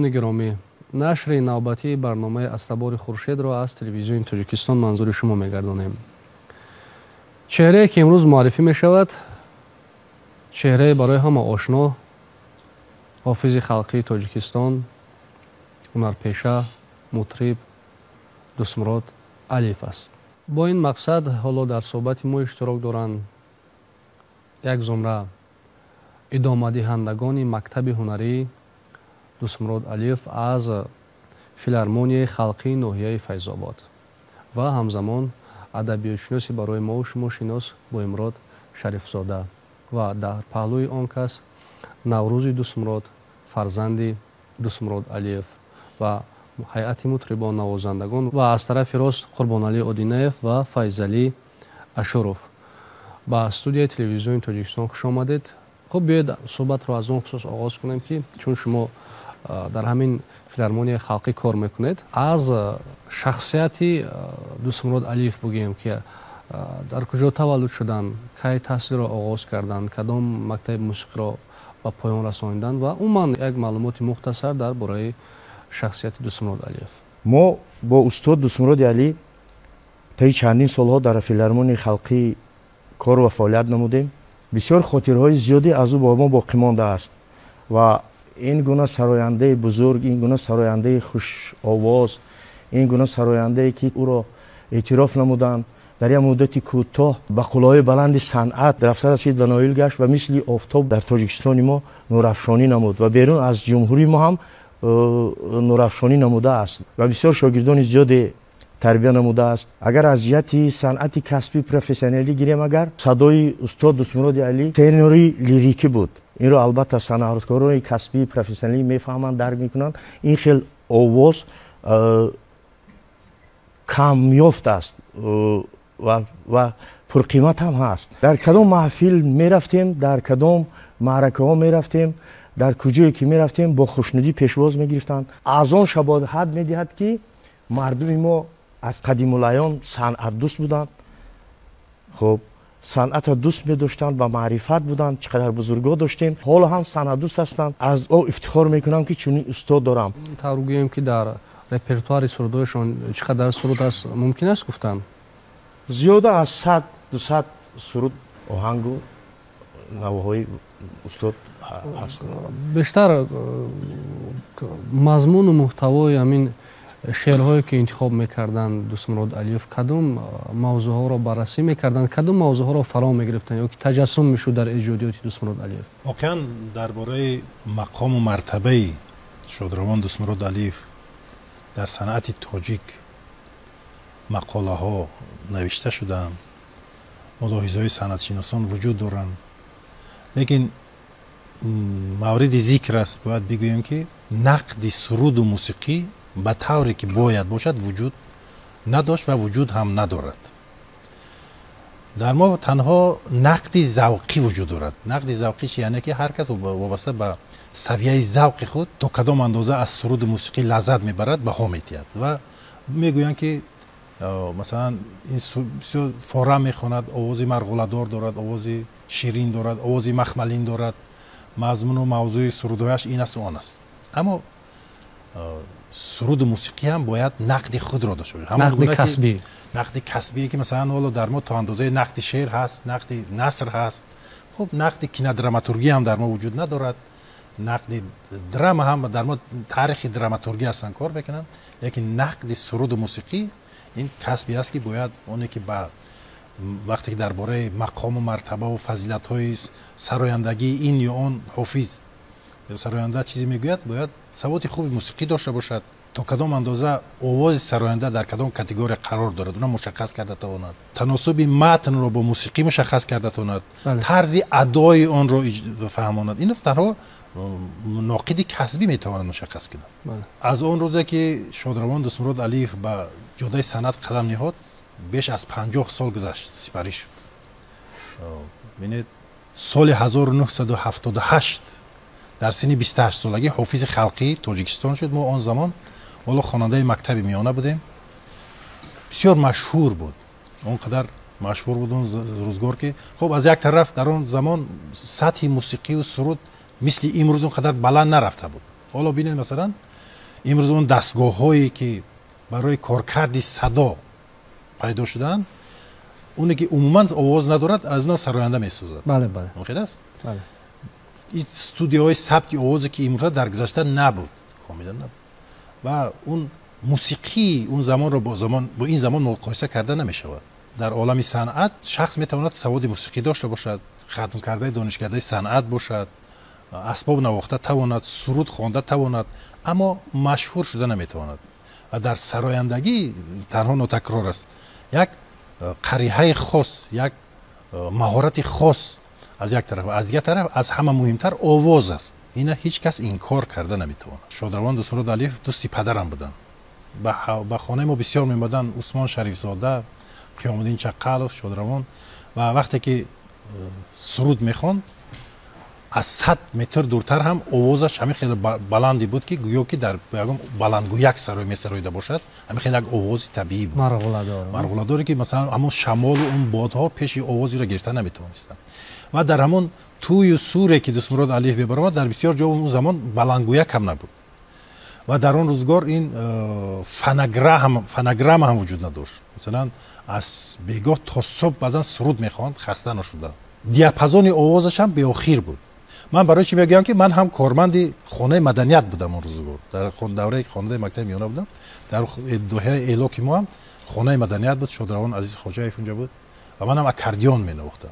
Бинандагони гиромӣ, нашри навбатии барномаи «Аз табори Хуршедро» аз Телевизиони Тоҷикистон манзури шумо мегардонем. Чеҳрае, ки имрӯз муаррифӣ мешавад, чеҳрае барои ҳама ошно, ҳофизи халқии Тоҷикистон, ҳунарпеша, мутриб Дӯстмурод Алиев аст. Бо ин мақсад ҳоло дар суҳбати мо иштирок доранд як зумра идомадиҳандагони мактаби ҳунарии Дӯстмурод Алиев аз филармонияи халқии ноҳияи Файзобод ва ҳамзамон адабиётшиноси барои мову шумо шинос Боимурод Шарифзода ва дар паҳлӯи он кас Наврӯзи Дӯстмурод, фарзанди Дӯстмурод Алиев, ва ҳайати мутрибон, навозандагон ва аз тарафи рост Қурбоналӣ Одинаев ва Файзалӣ Ашуров. Ба студияи Телевизиони Тоҷикистон хуш омадед. Хуб, биёед, суҳбатро аз он хусус оғоз кунем, ки чун шумо дар ҳамин филармонияи халқӣ кор мекунед, аз шахсияти Дӯстмурод Алиев бигӯем, ки дар куҷо таваллуд шуданд, кай таҳсилро оғоз карданд, кадом мактаби мусиқиро ба поён расониданд ва умуман як маълумоти мухтасар дар бораи шахсияти Дӯстмурод Алиев. Мо бо устод Дӯстмуроди Алӣ таи чандин солҳо дар филармонияи халқӣ кор ва фаъолият намудем. Бисёр хотирҳои зиёде аз ӯ бо мо боқӣ мондааст ва ин гуна сарояндаи бузург, ин гуна сарояндаи хушовоз, ин гуна сарояндае, ки ӯро эътироф намуданд, дар як муддати кӯтоҳ ба қуллаҳои баланди санъат рафта расид ва ноил гашт ва мисли офтоб дар Тоҷикистони мо нурафшонӣ намуд ва берун аз ҷумҳурии мо ҳам нурафшонӣ намудааст ва бисёр шогирдони зиёде тарбия намудааст. Агар аз ҷиҳати санъати касбӣ, профессионалӣ гирем, агар садои устод Дӯстмуроди Алӣ тенори лирикӣ буд. Инро албатта санъаткорони касбии профессионалӣ мефаҳманд, дарк мекунанд. Ин хел овоз камёфт аст ва пурқимат ҳам ҳаст. Дар кадом маҳфил мерафтем, дар кадом маъракаҳо мерафтем, дар куҷое ки мерафтем, бо хушнудӣ пешвоз мегирифтанд. Аз он шабоҳат медиҳад, ки мардуми мо аз қадимулайём санъатдӯст буданд, хуб, санъатро дӯст медоштанд ва маърифат буданд. Чӣ қадар бузургҳо доштем, ҳоло ҳам санъатдӯст ҳастанд. Аз о ифтихор мекунам, ки чунин устод дорам. Тавр гӯем, ки дар репертуари сурудҳояшон чӣ қадар суруд аст, мумкин аст гуфтан? Зиёда аз 100, 200 суруд, оҳангу навоҳои устод ҳаст. Бештар мазмуну муҳтавои ҳамин шеърҳое, ки интихоб мекарданд Дӯстмурод Алиев, кадом мавзӯъҳоро баррасӣ мекарданд, кадом мавзӯъҳоро фаро мегирифтанд ё ки таҷассум мешуд дар эҷодиёти Дӯстмурод Алиев? Воқеан, дар бораи мақому мартабаи шодравон Дӯстмурод Алиев дар санъати тоҷик мақолаҳо навишта шудаанд, мулоҳизаҳои санъатшиносон вуҷуд доранд, лекин мавриди зикр аст, бояд бигӯем, ки нақди суруду мусиқӣ ба тавре ки бояд бошад, вуҷуд надошт ва вуҷуд ҳам надорад. Дар мо танҳо нақди завқӣ вуҷуд дорад. Нақди завқӣ чи? Яъне ки ҳар кас вобаста ба савияи завқи худ, то кадом андоза аз суруду мусиқӣ лаззат мебарад, баҳо медиҳад ва мегӯянд, ки масалан, ин бисёр фора мехонад, овози марғуладор дорад, овози ширин дорад, овози махмалин дорад, мазмуну мавзӯи сурудҳояш ин асту он аст. Аммо суруду мусиқӣ ҳам бояд нақди худро дошта бошад. Нақди касбӣ. Нақди касбие, ки масалан ҳоло дар мо то андозаи нақди шеър ҳаст, нақди наср ҳаст. Хуб, нақди кинодраматургия ҳам дар мо вуҷуд надорад, нақди драма ҳам дар мо, таърихи драматургия ҳастанд, кор мекунанд, лекин нақди суруду мусиқӣ ин касбе аст, ки бояд оне ки ба вақте ки дар бораи мақому мартабаву фазилатҳои сарояндагии ин ё он ҳофиз ё сароянда чизе мегӯяд, бояд саводи хуби мусиқӣ дошта бошад, то кадом андоза овози сароянда дар кадом категория қарор дорад, уна мушаххас карда тавонад, таносуби матнро бо мусиқӣ мушаххас карда тавонад, тарзи адои онро фаҳмонад. Ино танҳо ноқиди касбӣ метавонад мушаххас кунад. Аз он рӯзе ки шодравон Дӯстмурод Алиев ба ҷодаи санъат қадам ниҳод, беш аз 50 сол гузашт, сипарӣ шуд. Бинед, соли 1978 дар синни 28 солагӣ ҳофизи халқии Тоҷикистон шуд. Мо он замон ҳоло хонандаи мактаби миёна будем. Бисёр машҳур буд, он қадар машҳур буд он рӯзгор, ки хуб, аз як тараф, дар он замон сатҳи мусиқию суруд мисли имрӯз он қадар баланд нарафта буд. Ҳоло бинед, масалан, Имрӯз он дастгоҳҳое ки барои коркарди садо пайдо шуданд, оне ки умуман овоз надорад, аз он сароянда месозад. Бале, бале. Мумкин аст? Бале. Ин студияҳои сабти овозе ки имрӯза дар гузашта набуд, комилан набуд. Ва он мусиқии он замонро бо ин замон муқоиса карда намешавад. Дар олами санъат шахс метавонад саводи мусиқӣ дошта бошад, хатмкардаи донишкардаи санъат бошад, асбоб навохта тавонад, суруд хонда тавонад, аммо машҳур шуда наметавонад. Ва дар сарояндагӣ танҳо нотакрор аст. Як қариҳаи хос, як маҳорати хос аз як тараф, аз дигар тараф аз ҳама муҳимтар овоз аст. Ина ҳеҷ кас инкор карда наметавонад. Шодравон Дӯстмурод Алиев дӯсти падарам буданд. Ба хонаи мо бисёр меомаданд Усмон Шарифзода, Қиёмуддин Чаққалов, Шодравон. Ва вақте ки суруд мехонд, аз 100 метр дуртар ҳам овозаш ҳамин хеле баланде буд, ки гӯё ки дар ягон баландгӯяк сарои месароида бошад. Ҳамин хеле як овози табиӣ буд, марғуладоре ки масалан ҳамон шамолу он бодҳо пеши овозиро гирифта наметавонистанд. Ва дар ҳамон тӯю суре ки Дӯстмурод Алиев мебаромад, дар бисёр ҷо он замон баландгӯяк ҳам набуд. Ва дар он рӯзгор ин фонограмма ҳам вуҷуд надошт. Масалан аз бегоҳ то субҳ баъзан суруд мехонд, хаста нашуда. Диапазони овозаш ҳам беохир буд. Ман барои чӣ мегӯям ки ман ҳам корманди хонаи маданият будам он рӯзгор. Дар давраи хонаи мактаби миёна будам. Дар доҳияи Элоки мо ҳам хонаи маданият буд, Шодравон Азиз Хоҷаев унҷа буд ва ман ҳам аккордеон менавохтам.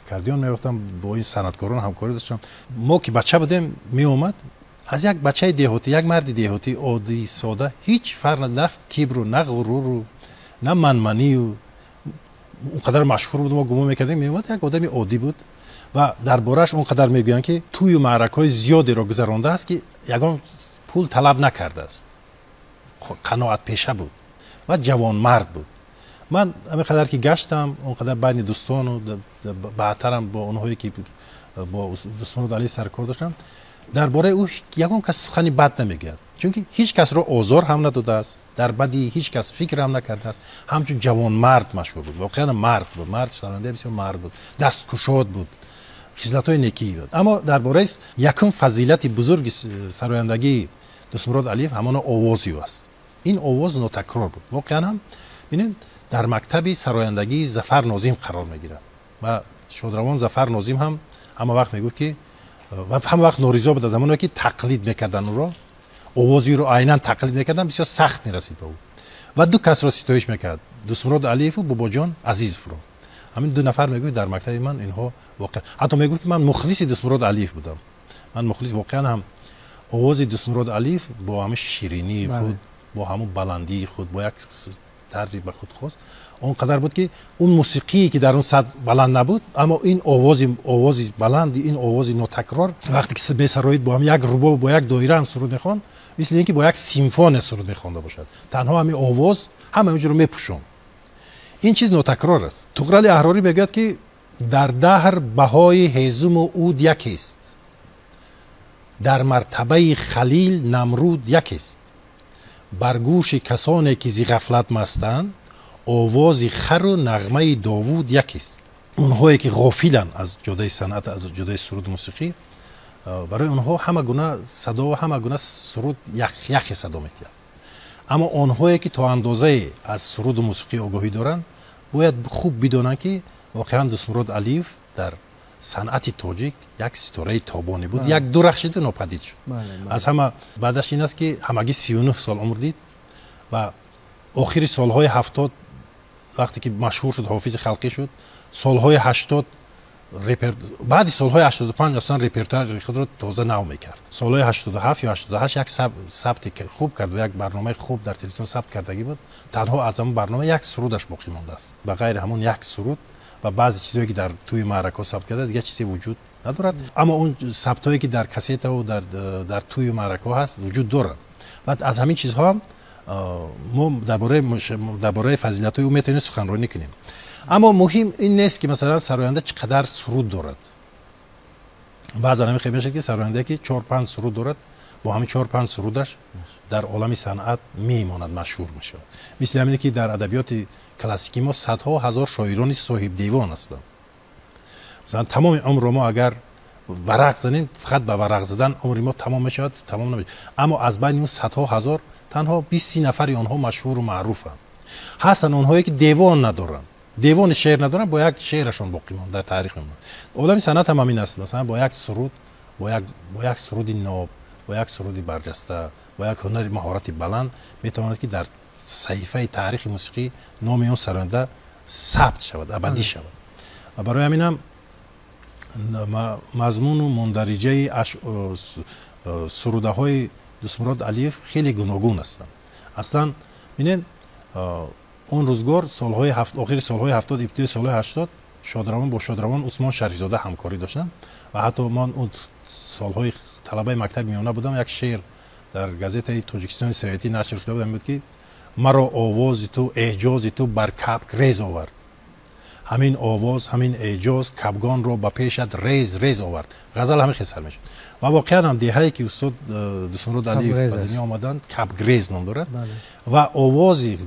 Аккордеон менавохтам, бо ин санъаткорон ҳамкорӣ доштам. Мо ки бача будем, меомад аз як бачаи деҳотӣ, як марди деҳотӣ, оддӣ, сода, ҳеҷ фарқ на кибру, на ғуруру, на манманию. Он қадар машҳур буд, мо гумон мекардем, меомад як одами оддӣ буд. Ва дар борааш он қадар мегӯянд ки тӯю маъракаҳои зиёдеро гузарондааст, ки ягон пул талаб накардааст. Қаноатпеша буд ва ҷавонмард буд. Ман ҳамин қадар ки гаштам, он қадар байни дӯстону баъдтарам бо онҳое ки бо Дӯстмурод Алиев саркор доштам, дар бораи ӯ ягон кас сухани бад намегӯяд, чунки ҳеҷ касро озор ҳам надодааст, дар бадии ҳеҷ кас фикр ҳам накардааст. Ҳамчун ҷавонмард машҳур буд, воқеан мард буд, мард сарояндаи бисёр мард буд, дасткушод буд, хислатҳои некӣ буд. Аммо дар бораи якум фазилати бузурги сарояндагии Дӯстмурод Алиев ҳамона овози ӯ аст. Ин овоз нотакрор буд. Воқеан ҳам бинед, дар мактаби сарояндагии Зафар Нозим қарор мегирад ва Шодравон Зафар Нозим ҳам ҳама вақт мегуфт ки ва ҳама вақт норизо буд аз замоне ки тақлид мекарданд ӯро, овози ӯро айнан тақлид мекарданд, бисёр сахт мерасид ба ӯ. Ва ду касро ситоиш мекард, Дӯстмурод Алиеву Бобоҷон Азизовро. Ҳамин ду нафар мегуфт дар мактаби ман инҳо воқеан, ҳатто мегуфт ки ман мухлиси Дӯстмурод Алиев будам. Ман мухлис воқеан ҳам овози Дӯстмурод Алиев бо ҳамин ширинии худ, бо ҳамон баландии худ, бо як тарзи ба худ хос он қадар буд ки он мусиқие ки дар он сатҳ баланд набуд, аммо ин овози баланди, ин овози нотакрор вақте ки месароид бо ҳам як рубоб, бо як доира ҳам суруд мехонд, мисли ин ки бо як симфония суруд мехонда бошад. Танҳо ҳамин овоз ҳама онҷоро мепӯшонд. Ин чиз нотакрор аст. Туғрали Аҳрорӣ мегӯяд ки дар даҳр баҳои ҳезуму уд якест, дар мартабаи Халил Намруд якест, бар гӯши касоне ки зи ғафлат мастанд, овози хару нағмаи Довуд якест. Онҳое ки ғофиланд аз ҷодаи санъат, аз ҷодаи суруду мусиқӣ, барои онҳо ҳама гуна садо ва ҳама гуна суруд яхе садо медиҳад. Аммо онҳое ки то андозае аз суруду мусиқӣ огоҳӣ доранд, бояд хуб бидонанд ки воқеан Дӯстмурод Алиев дар санъати тоҷик як ситораи тобоне буд, як дурахшиду нопадид шуд. Аз ҳама баъдаш ин аст ки ҳамагӣ 39 сол умр дид ва охири солҳои 70 вақте ки машҳур шуд, ҳофизи халқӣ шуд, солҳои 80 баъди солҳои 85 аслан репертуари худро тоза нав мекард. Солҳои 87 ё 88 як сабти хуб кард, як барномаи хуб дар телевизион сабт кардагӣ буд. Танҳо аз ҳамон барнома як сурудаш боқӣ мондааст. Ба ғайри ҳамон як суруд ва баъзе чизҳое ки дар тӯи маъракаҳо сабт карда, дигар чизе вуҷуд надорад. Аммо он сабтҳое ки дар кассетаву дар тӯи маъракаҳо ҳаст, вуҷуд дорад. Баъд аз ҳамин чизҳо ҳам мо дар бораи фазилатҳои ӯ метавонем суханронӣ кунем. Аммо муҳим ин нест ки масалан сароянда чӣ қадар суруд дорад. Баъзан ҳамин хел мешавад ки сарояндае ки 4-5 суруд дорад, бо ҳамин 4-5 сурудаш дар олами санъат мемонад, машҳур мешавад. Мисли ҳамине ки дар адабиёти классикӣ мо садҳо ҳазор шоирони соҳибдевон ҳастанд. Масалан тамоми умрро мо агар варақ занем, фақат ба варақ задан умри мо тамом мешавад, тамом намешавад. Аммо аз байни он садҳо ҳазор танҳо 20-30 нафари онҳо машҳуру маъруфанд. Ҳастанд онҳое ки девон надоранд, девони шеър надоранд, бо як шеърашон боқӣ монд, дар таърих мемонанд. Олами санъат ҳам ҳамин аст. Масалан, бо як суруд, бо як суруди ноб, бо як суруди барҷаста, бо як ҳунари маҳорати баланд метавонад ки дар саҳифаи таърихи мусиқӣ номи он сароянда сабт шавад, абадӣ шавад. Ва барои ҳаминам мазмуну мундариҷаи сурудаҳои Дӯстмурод Алиев хеле гуногун ҳастанд. Аслан бинед, он рӯзгор солҳои охири солҳои 70, ибтидои солҳои 80 шодравон бо шодравон Усмон Шарифзода ҳамкорӣ доштанд ва ҳатто ман он солҳои талабаи мактаби миёна будам, як шеър дар газетаи Тоҷикистони Советӣ нашр шуда буд, буд ки маро овози ту, эъҷози ту бар кабк рез овард, ҳамин овоз, ҳамин эъҷоз кабгонро ба пешат рез рез овард. Ғазал ҳамин хел сар мешуд. Ва воқеан ҳам деҳае ки устод Дӯстмурод Алиев ба дунё омаданд, Кабгрез ном дорад ва овози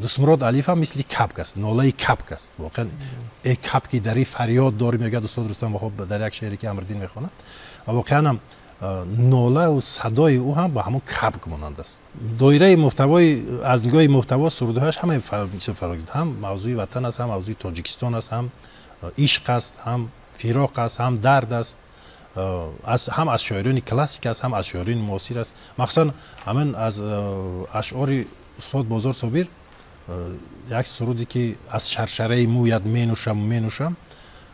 Дӯстмурод Алиев ҳам мисли кабк аст, нолаи кабк аст. Воқеан э кабки дари фарёд дорӣ, мегӯяд устод Рустам Ваҳоб дар як шеъре ки Амриддин мехонад. Ва воқеан ҳам нолаву садои ӯ ҳам ба ҳамон кабк монанд аст. Доираи муҳтавои, аз нигоҳи муҳтаво сурудҳояш ҳамаи бисёр фарогир, ҳам мавзӯи ватан аст, ҳам мавзӯи Тоҷикистон аст, ҳам ишқ аст, ҳам фироқ аст, ҳам дард аст, ҳам аз шоирони классик аст, ҳам аз шоирони муосир аст. Махсусан ҳамин аз ашъори устод Бозор Собир як суруде ки аз шаршараи мӯят менӯшам менӯшам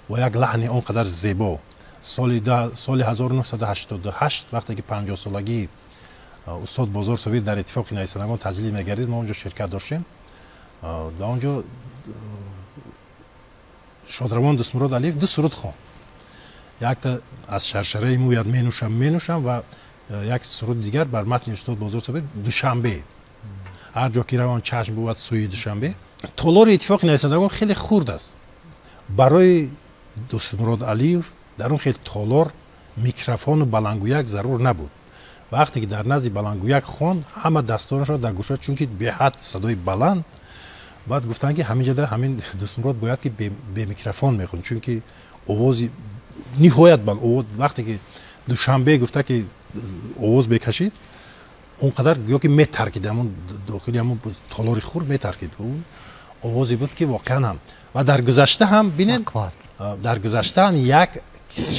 бо як лаҳни он қадар зебо, соли 1988 вақте ки 50-солагии устод Бозор Собир дар иттифоқи нависандагон таҷлил мегардид, мо онҷо ширкат доштем. Дар онҷо шодравон Дӯстмурод Алиев ду суруд хонд. Якта аз шаршараи мӯят менӯшам менӯшам ва як суруди дигар бар матни устод Бозор Собир Душанбе, ҳар ҷо ки равон чашм бувад сӯи Душанбе. Толори иттифоқи нависандагон хеле хурд аст. Барои Дӯстмурод Алиев дар он хел толор микрофону баландгӯяк зарур набуд. Вақте ки дар назди баландгӯяк хонд, ҳама дастонашро дар гӯша, чунки беҳад садои баланд. Баъд гуфтанд ки ҳамин ҷода ҳамин Дӯстмурод бояд ки бе микрофон мехонд, чунки овози ниҳоят баланд. Вақте ки Душанбе гуфта ки овоз бекашид, он қадар гӯё ки метаркид, ҳамон дохили ҳамон толори хурд метаркид. Овозе буд ки воқеан ҳам ва дар гузашта ҳам бинед, дар гузашта ҳам як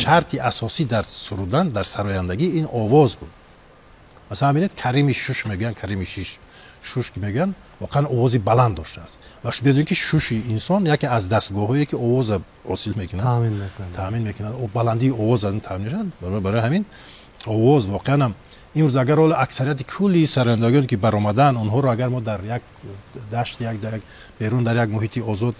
шарти асосӣ дар сурудан, дар сарояндагӣ ин овоз буд. Масалан бинед, Карими Шуш мегӯянд, Карими Шиш Шуш ки мегӯянд, воқеан овози баланд доштааст. Ва медонед ки шуши инсон яке аз дастгоҳҳое ки овоза ҳосил мекунад, таъмин мекунад, баландии овоз аз ин таъмин мешавад. Барои ҳамин овоз воқеан ҳам имрӯз агар ҳоло аксарияти кулли сарояндагоне ки баромаданд, онҳоро агар мо дар як дашт, як берун дар як муҳити озод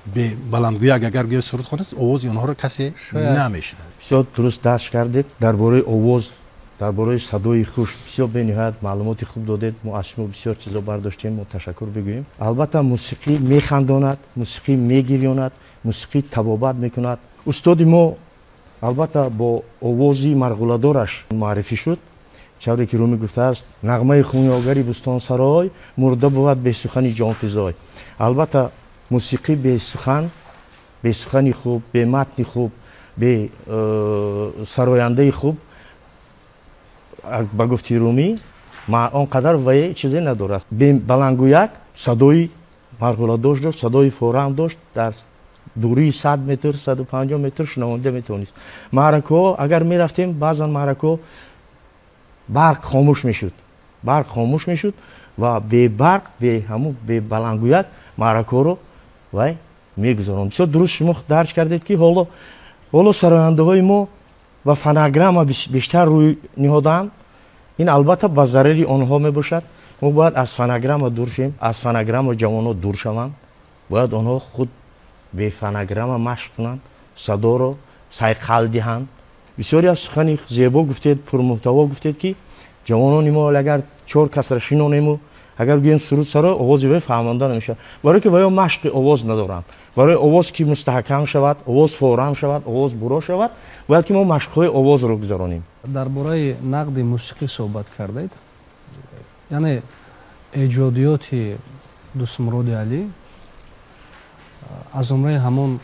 баландгӯяк агар гӯя суруд хонад, овози онҳоро касе намешунавад. Бисёр дуруст дарс кардед дар бораи овоз, дар бораи садои хуш. Бисёр бениҳоят маълумоти хуб додед. Мо аз шумо бисёр чизо бардоштем, мо ташаккур бигӯем. Албатта мусиқӣ механдонад, мусиқӣ мегирёнад, мусиқӣ табобат мекунад. Устоди мо албатта бо овози марғуладораш муаррифӣ шуд. Чавре ки Румӣ гуфтааст, нағмаи хунёгари бӯстонсарой мурда бувад бесухани ҷонфизой. Албатта мусиқӣ бесухан, бесухани хуб, бе матни хуб, бе сарояндаи хуб, ба гуфти Румӣ, он қадар вае чизе надорад. Бе баландгӯяк садои марғуладош дошт, садои форам дошт, дар дурии 100 метр, 150 метр шунавонда метавонист. Маъракаҳо агар мерафтем, баъзан маъракаҳо барқ хомӯш мешуд, барқ хомӯш мешуд ва бебарқ, бе ҳамун бе баландгӯяк маъракаҳоро вай мегузаронд. Бисёр дуруст шумо дарҷ кардед ки ҳоло сарояндаҳои мо ба фонограмма бештар рӯй ниҳодаанд. Ин албатта ба зарари онҳо мебошад. Мо бояд аз фонограмма дур шем, аз фонограмма ҷавонҳо дур шаванд. Бояд онҳо худ бе фонограмма машқ кунанд, садоро сайқал диҳанд. Бисёре аз сухани зебо гуфтед, пурмуҳтаво гуфтед ки ҷавонони мо агар 4 касра шинонему агар гӯем суруд саро, овози вай фаҳмонда намешавад, барое ки ваё машқи овоз надоранд. Барои овоз ки мустаҳкам шавад, овоз форам шавад, овоз буро шавад, бояд ки мо машқҳои овозро гузаронем. Дар бораи нақди мусиқӣ суҳбат кардед, яъне эҷодиёти Дӯстмуроди Алӣ аз умраи ҳамон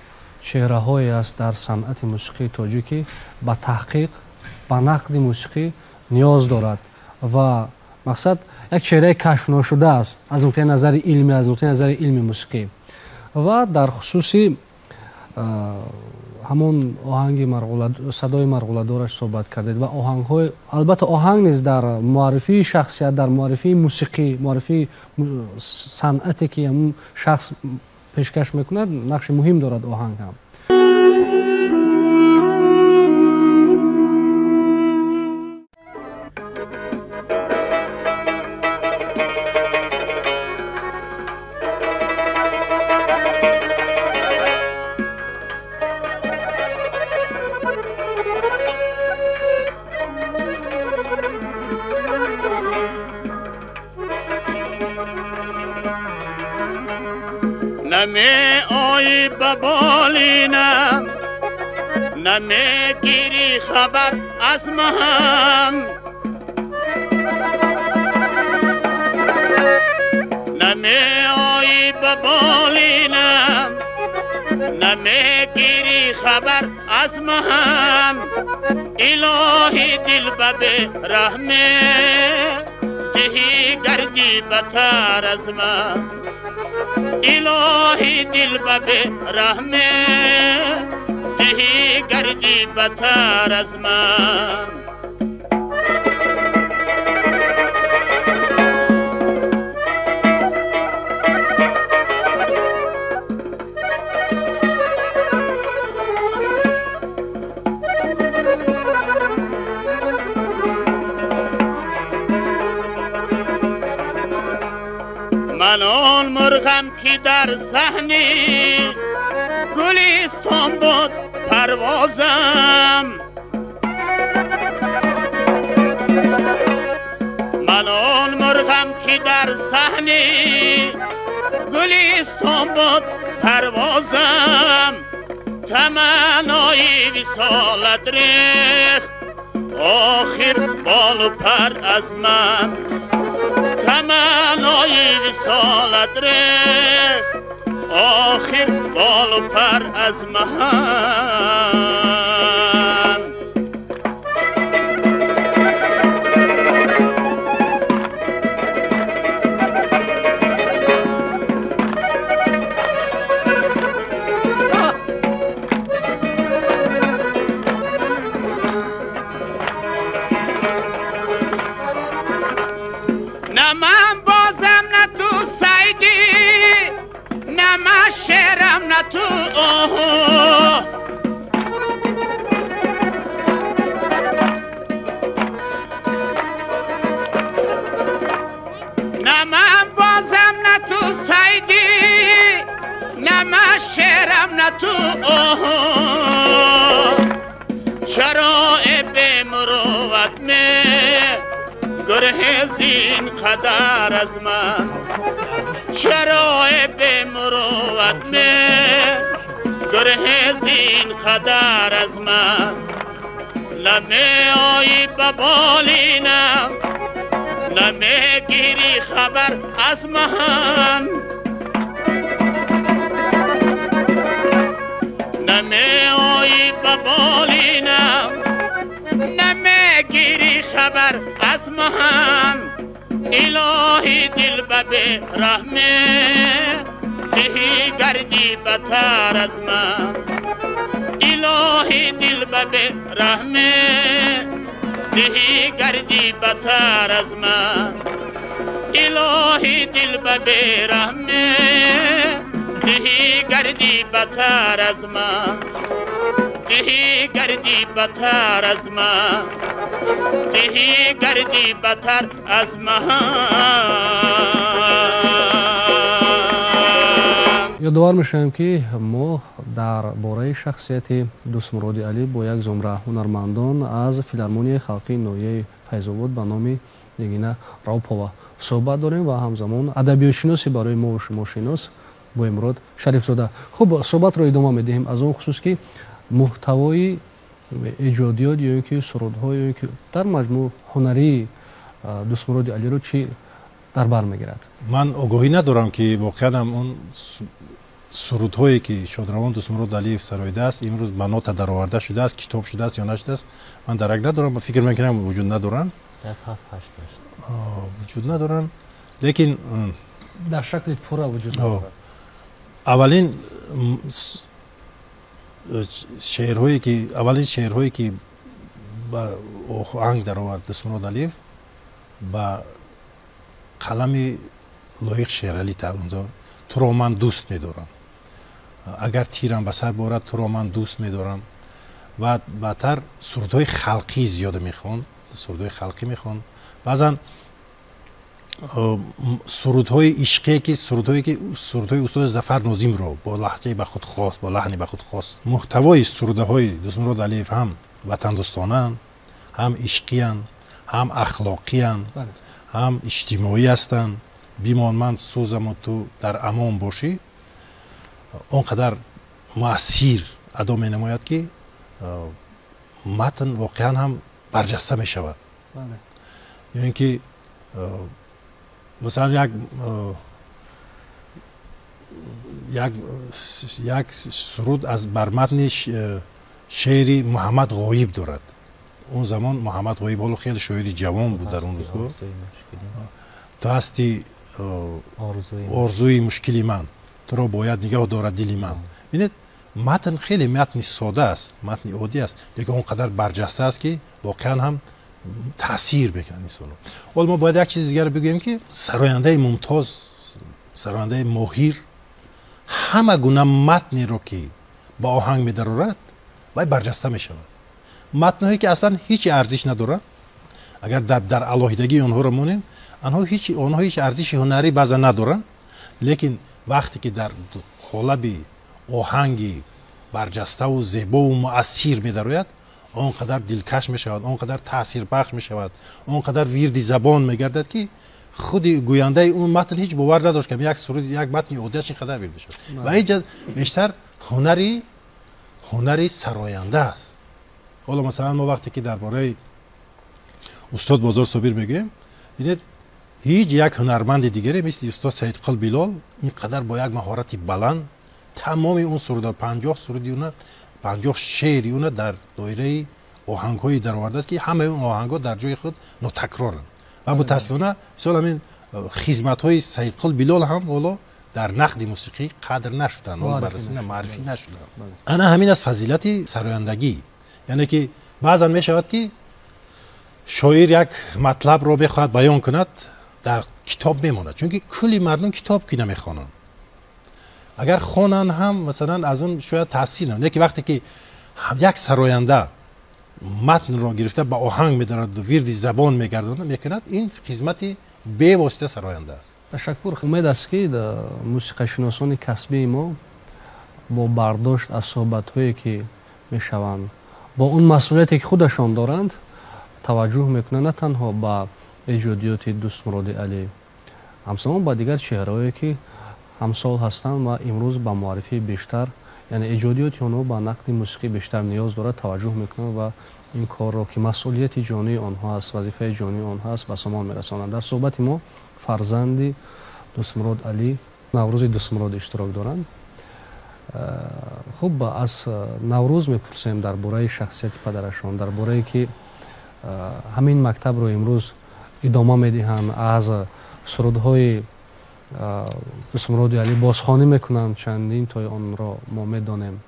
Чеҳраҳое аст дар санъати мусиқии тоҷикӣ ба таҳқиқ, ба нақди мусиқӣ ниёз дорад ва мақсад як чеҳраи кашфношуда аст аз нуқтаи назари илмӣ, аз нуқтаи назари илми мусиқӣ. Ва дар хусуси ҳамон оҳанги садои марғуладораш суҳбат кардед ва оҳангҳои, албатта оҳанг низ дар муаррифии шахсият, дар муаррифии мусиқӣ, муаррифии санъате ки ҳамон шахс пешкаш мекунад, нақши муҳим дорад оҳанг ҳам. نمیگیری خبر از من، نمی آیی به بالینم، نمیگیری خبر از من. الهی دل به رحمه دهی گردی بتر از من، الهی دل به رحمه دهی گردی بتر از من. من آن مرغم که در صحنه گلستان بود پروازم، من آن مرغم که در صحنه گلستان بود پروازم. تمنای وصالت ریخت آخر بال و پر از من، تمنای وصالت ریخت آخر بال و پر از من. نه من بازم نه تو سیدی، نه من شعرم نه تو آه. نه من بازم نه تو سیدی، نه من شعرم نه تو آه. چرا به مروت می گرهز این قدر از من، چرا به مروت می گرهز این قدر از من. نمی آیی به بالینم، نمی گیری خبر از من، نمی آیی به بالینم، نمی گیری خبر از من. الهی دل به رحمه دهی گردی بتر از من، الهی دل به رحمه دهی گردی بتر از من، الهی دل به رحمه دهی گردی بتر از من، دهی گردی بتر از من، دهی گردی بتر از من. Ёдовар мешавем, ки мо дар бораи шахсияти Дӯстмуроди Алӣ бо як зумра ҳунармандон аз филармонияи халқии ноҳияи Файзобод ба номи Нигина Раупова суҳбат дорем ва ҳамзамон адабиётшиноси барои мо шумо шинос Боимурод Шарифзода. Хуб, суҳбатро идома медиҳем аз он хусус, ки муҳтавои эҷодиёт ё ин ки сурудҳо ё ин ки дар маҷмӯъ ҳунарии Дӯстмуроди Алиро чӣ дар бар мегирад? Ман огоҳӣ надорам, ки воқеан ҳам он Сурудҳое ки шодравон Дӯстмурод Алиев сароидааст, имрӯз ба нота дароварда шудааст, китоб шудааст ё нашудааст, ман дарак надорам, фикр мекунам вуҷуд надоранд, вуҷуд надоранд, лекин дар шакли пурра вуҷуд надорад. Аввалин шеърҳое ки аввалин шеърҳое ки ба оҳанг даровард Дӯстмурод Алиев ба қалами Лоиқ Шералӣ унҷо туро ман дӯст медорам, агар тирам ба сар борад туро ман дӯст медорам. Ва баъдтар сурудҳои халқӣ зиёда мехонд, сурудҳои халқӣ мехонд. Баъзан сурудҳои ишқие ки сурудҳое ки сурудҳои устоди Зафар Нозимро бо лаҳҷаи ба худ хос, бо лаҳни ба худ хос. Муҳтавои сурудаҳои Дӯстмурод Алиев ҳам ватандӯстонаанд, ҳам ишқиянд, ҳам ахлоқиянд, ҳам иҷтимоӣ ҳастанд. Бимон ман сӯзаму ту дар амон бошӣ он қадар муассир адо менамояд ки матн воқеан ҳам барҷаста мешавад. Ё ин ки масалан як суруд аз бар матни шеъри Муҳаммад Ғоиб дорад. Он замон Муҳаммад Ғоиб ҳоло хеле шоири ҷавон буд дар он рӯзгор. Ту ҳасти орзуи мушкили ман, туро бояд нигоҳ дорад дили ман. Бинед, матн хеле матни сода аст, матни оддӣ аст, лекин он қадар барҷаста аст ки воқеан ҳам таъсир мекунад инсонро. Ҳоло мо бояд як чизи дигарро бигӯем ки сарояндаи мумтоз, сарояндаи моҳир ҳама гуна матнеро ки ба оҳанг медарорад, вай барҷаста мешавад. Матнҳое ки аслан ҳеҷ арзиш надоранд, агар дар алоҳидагии онҳоро монем, онҳо ҳеҷ арзиши ҳунарӣ баъзан надоранд, лекин вақте ки дар қолаби оҳанги барҷаставу зебову муассир медарояд, он қадар дилкаш мешавад, он қадар таъсирбахш мешавад, он қадар вирди забон мегардад ки худи гӯяндаи он матн ҳеҷ бовар надошт ки як суруд, як матни оддиаш ин қадар вирд мешавад. Ва инҷа бештар ҳунари сароянда аст. Ҳоло масалан мо вақте ки дар бораи устод Бозор Собир мегӯем, бинед, ҳеҷ як ҳунарманди дигаре мисли устод Саидқул Билол ин қадар бо як маҳорати баланд тамоми он суруда, 50 суруди уна, 50 шеъри уна дар доираи оҳангҳое даровардааст ки ҳамаи он оҳангҳо дар ҷои худ нотакроранд. Ва мутаассифона мисол ҳамин хизматҳои Саидқул Билол ҳам ҳоло дар нақди мусиқӣ қадр нашуданд, баррасӣ маърифӣ нашуданд. Ана ҳамин аст фазилати сарояндагӣ. Яъне ки баъзан мешавад ки шоир як матлабро мехоҳад баён кунад, дар китоб мемонад, чунки кулли мардум китоб ки намехонанд. Агар хонанд ҳам масалан аз он шояд таъсир намояд, лекин вақте ки як сароянда матнро гирифта ба оҳанг медорад, вирди забон мегардонад, мекунад, ин хизмати бевосита сароянда аст. Ташаккур. Умед аст ки мусиқашиносони касбии мо бо бардошт аз суҳбатҳое ки мешаванд, бо он масъулияте ки худашон доранд, таваҷҷӯҳ мекунанд на танҳо ба эҷодиёти Дӯстмуроди Алӣ, ҳамзамон ба дигар чеҳраҳое ки ҳамсол ҳастанд ва имрӯз ба муаррифии бештар, яъне эҷодиёти онҳо ба нақди мусиқӣ бештар ниёз дорад, таваҷҷӯҳ мекунанд ва ин корро ки масъулияти ҷонии онҳо аст, вазифаи ҷонии онҳо аст, ба сомон мерасонанд. Дар суҳбати мо фарзанди Дӯстмурод Алӣ, Наврӯзи Дӯстмурод иштирок доранд. Хуб, аз Наврӯз мепурсем дар бораи шахсияти падарашон, дар борае ки ҳамин мактабро имрӯз идома медиҳанд, аз сурудҳои Дӯстмуроди Алӣ бозхонӣ мекунанд, чандин тои онро мо медонем.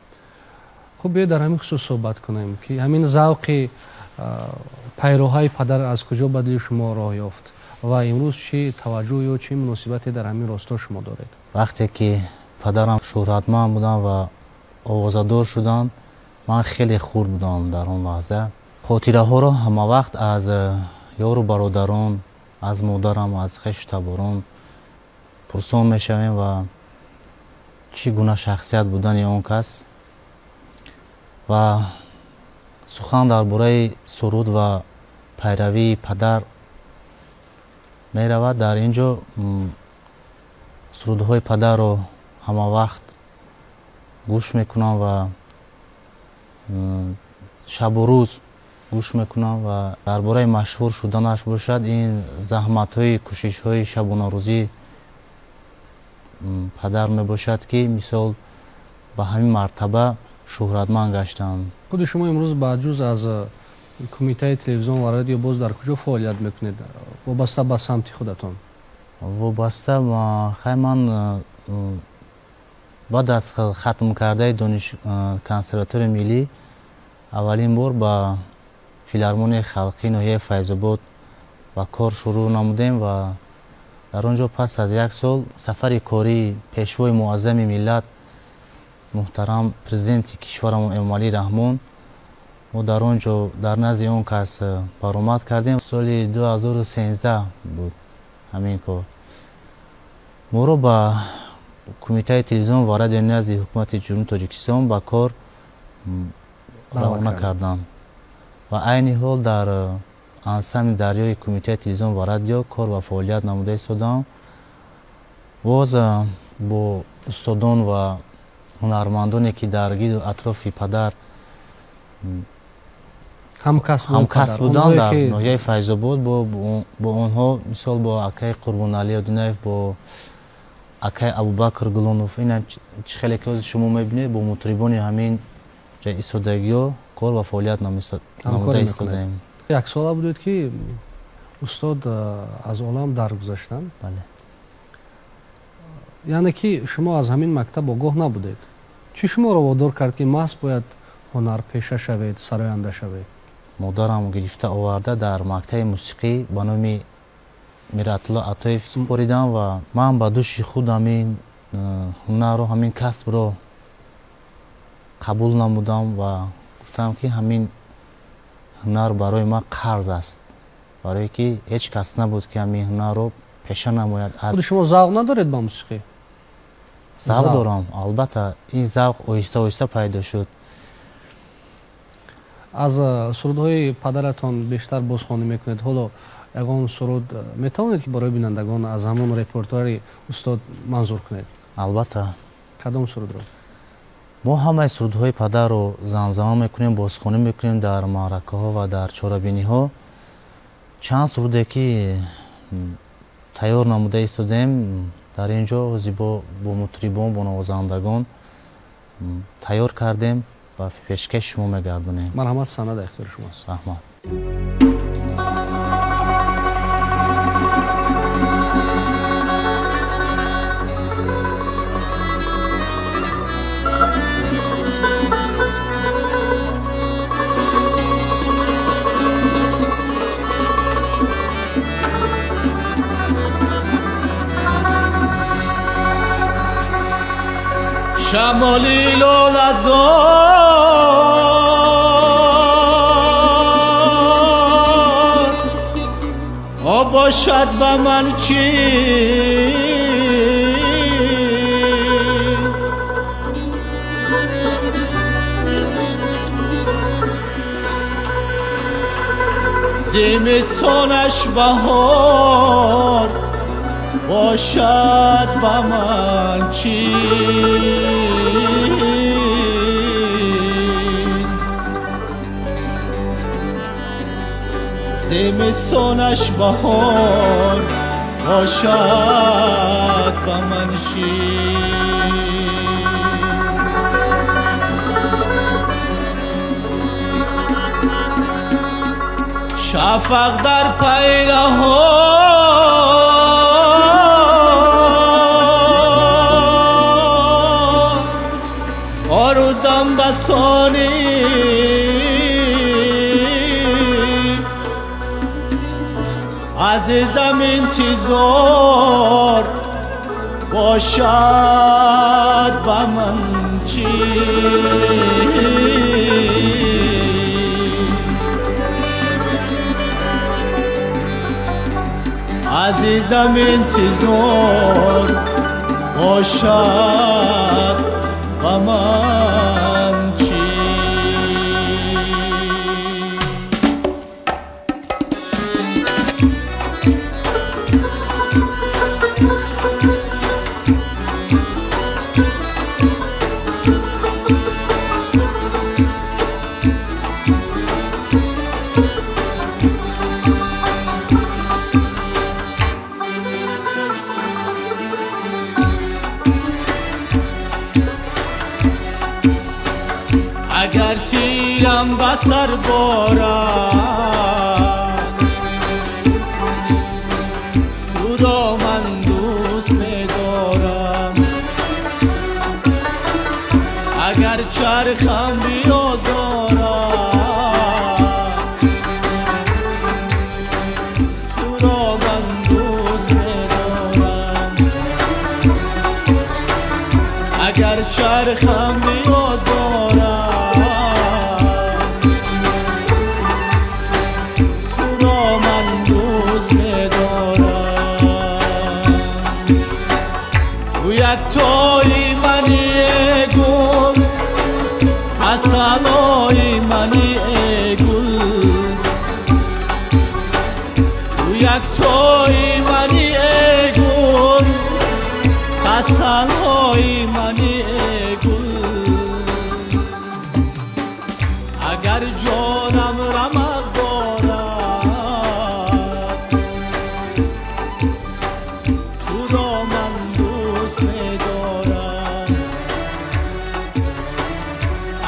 Хуб, биёед дар ҳамин хусус суҳбат кунем ки ҳамин завқи пайроҳаи падар аз куҷо ба дили шумо роҳ ёфт ва имрӯз чӣ таваҷҷӯҳ ё чӣ муносибате дар ҳамин росто шумо доред? Вақте ки падарам шӯҳратманд буданд ва овозадор шуданд, ман хеле хурд будам дар он лаҳза. Хотираҳоро ҳама вақт аз ёру бародарон, аз модарам, аз хешу таборон пурсон мешавем ва чӣ гуна шахсият будани он кас. Ва сухан дар бораи суруд ва пайравии падар меравад. Дар ин ҷо сурудҳои падарро ҳама вақт гӯш мекунам ва шабу рӯз гӯш мекунам ва дар бораи машҳур шуданаш бошад, ин заҳматҳои кӯшишҳои шабонарӯзӣ падар мебошад, ки мисол ба ҳамин мартаба шӯҳратманд гаштанд. Худи шумо имрӯз ба ҷуз аз кумитаи телевизион ва радио боз дар куҷо фаъолият мекунед вобаста ба самти худатон? Вобаста хай ман баъд аз хатм кардаи консерваторияи миллӣ аввалин бор ба филармонияи халқии ноҳияи Файзобод ба кор шурӯъ намудем ва дар он ҷо пас аз як сол сафари кории пешвои муаззами миллат муҳтарам президенти кишварамон Эмомалӣ Раҳмон мо дар он ҷо дар назди он кас баромад кардем. Соли 2013 буд ҳамин кор. Моро ба кумитаи телевизион ва радиои назди ҳукумати Ҷумҳурии Тоҷикистон ба кор равона карданд ва айни ҳол дар ансамбли дарёи кумитаи телевизион ва радио кор ва фаъолият намуда истодам. Боз бо устодон ва ҳунармандоне, ки дар гирду атрофи падар ҳамкасб буданд дар ноҳияи Файзобод, бо онҳо мисол бо акаи Қурбоналӣ Одинаев, бо акаи Абубакр Гулонов, ина чӣ хеле ки ҳозир шумо мебинед, бо мутрибони ҳамин истодагиҳо кор ва фаъолият намуда истодаем. Як сола будед, ки устод аз олам даргузаштанд. Бале. Яъне ки шумо аз ҳамин мактаб огоҳ набудед. Чӣ шуморо водор кард, ки маҳз бояд ҳунарпеша шавед, сароянда шавед? Модарам гирифта оварда дар мактаби мусиқӣ ба номи Миратулло Атоев супоридам ва ман ба дӯши худ ҳамин ҳунарро, ҳамин касбро қабул намудам ва гуфтам, ки ҳамин ҳунар барои ман қарз аст, барое ки ҳеҷ кас набуд, ки ҳамин ҳунарро пеша намояд. Худи шумо завқ надоред ба мусиқӣ? Завқ дорам, албатта. Ин завқ оҳиста оҳиста пайдо шуд. Аз сурудҳои падаратон бештар бозхонӣ мекунед. Ҳоло ягон суруд метавонед, ки барои бинандагон аз ҳамон репертуари устод манзур кунед? Албатта. Кадом сурудро? Мо ҳамаи сурудҳои падарро замзама мекунем, бозхонӣ мекунем дар маъракаҳо ва дар чорабиниҳо. Чанд суруде, ки тайёр намуда истодаем, дар ин ҷо зибо бо мутрибон, бо навозандагон тайёр кардем ва пешкаши шумо мегардонем. Марҳамат, саҳна дар ихтиёри шумост. Раҳмат. شمالی لالزار آب باشد به من چی زمستانش بهار باشد به من چی زمستانش بهار باشد به من چی شفق در پیرها آروزم بسانی عزیزم انتظار باشد به من چی عزیزم انتظار باشد به من چی Агар тирам ба сар борад, туро ман дӯст медорам. Агар чархам биозорад, туро ман дӯст медорам. Агар чархам биозорад, туро ман дӯст медорам. Ту яктои мани эй гул, тасаллои мани эй гул. Ту яктои мани эй гул, тасаллои мани эй гул. Агар ҷонам рамақ дорад, туро ман дӯст медорам.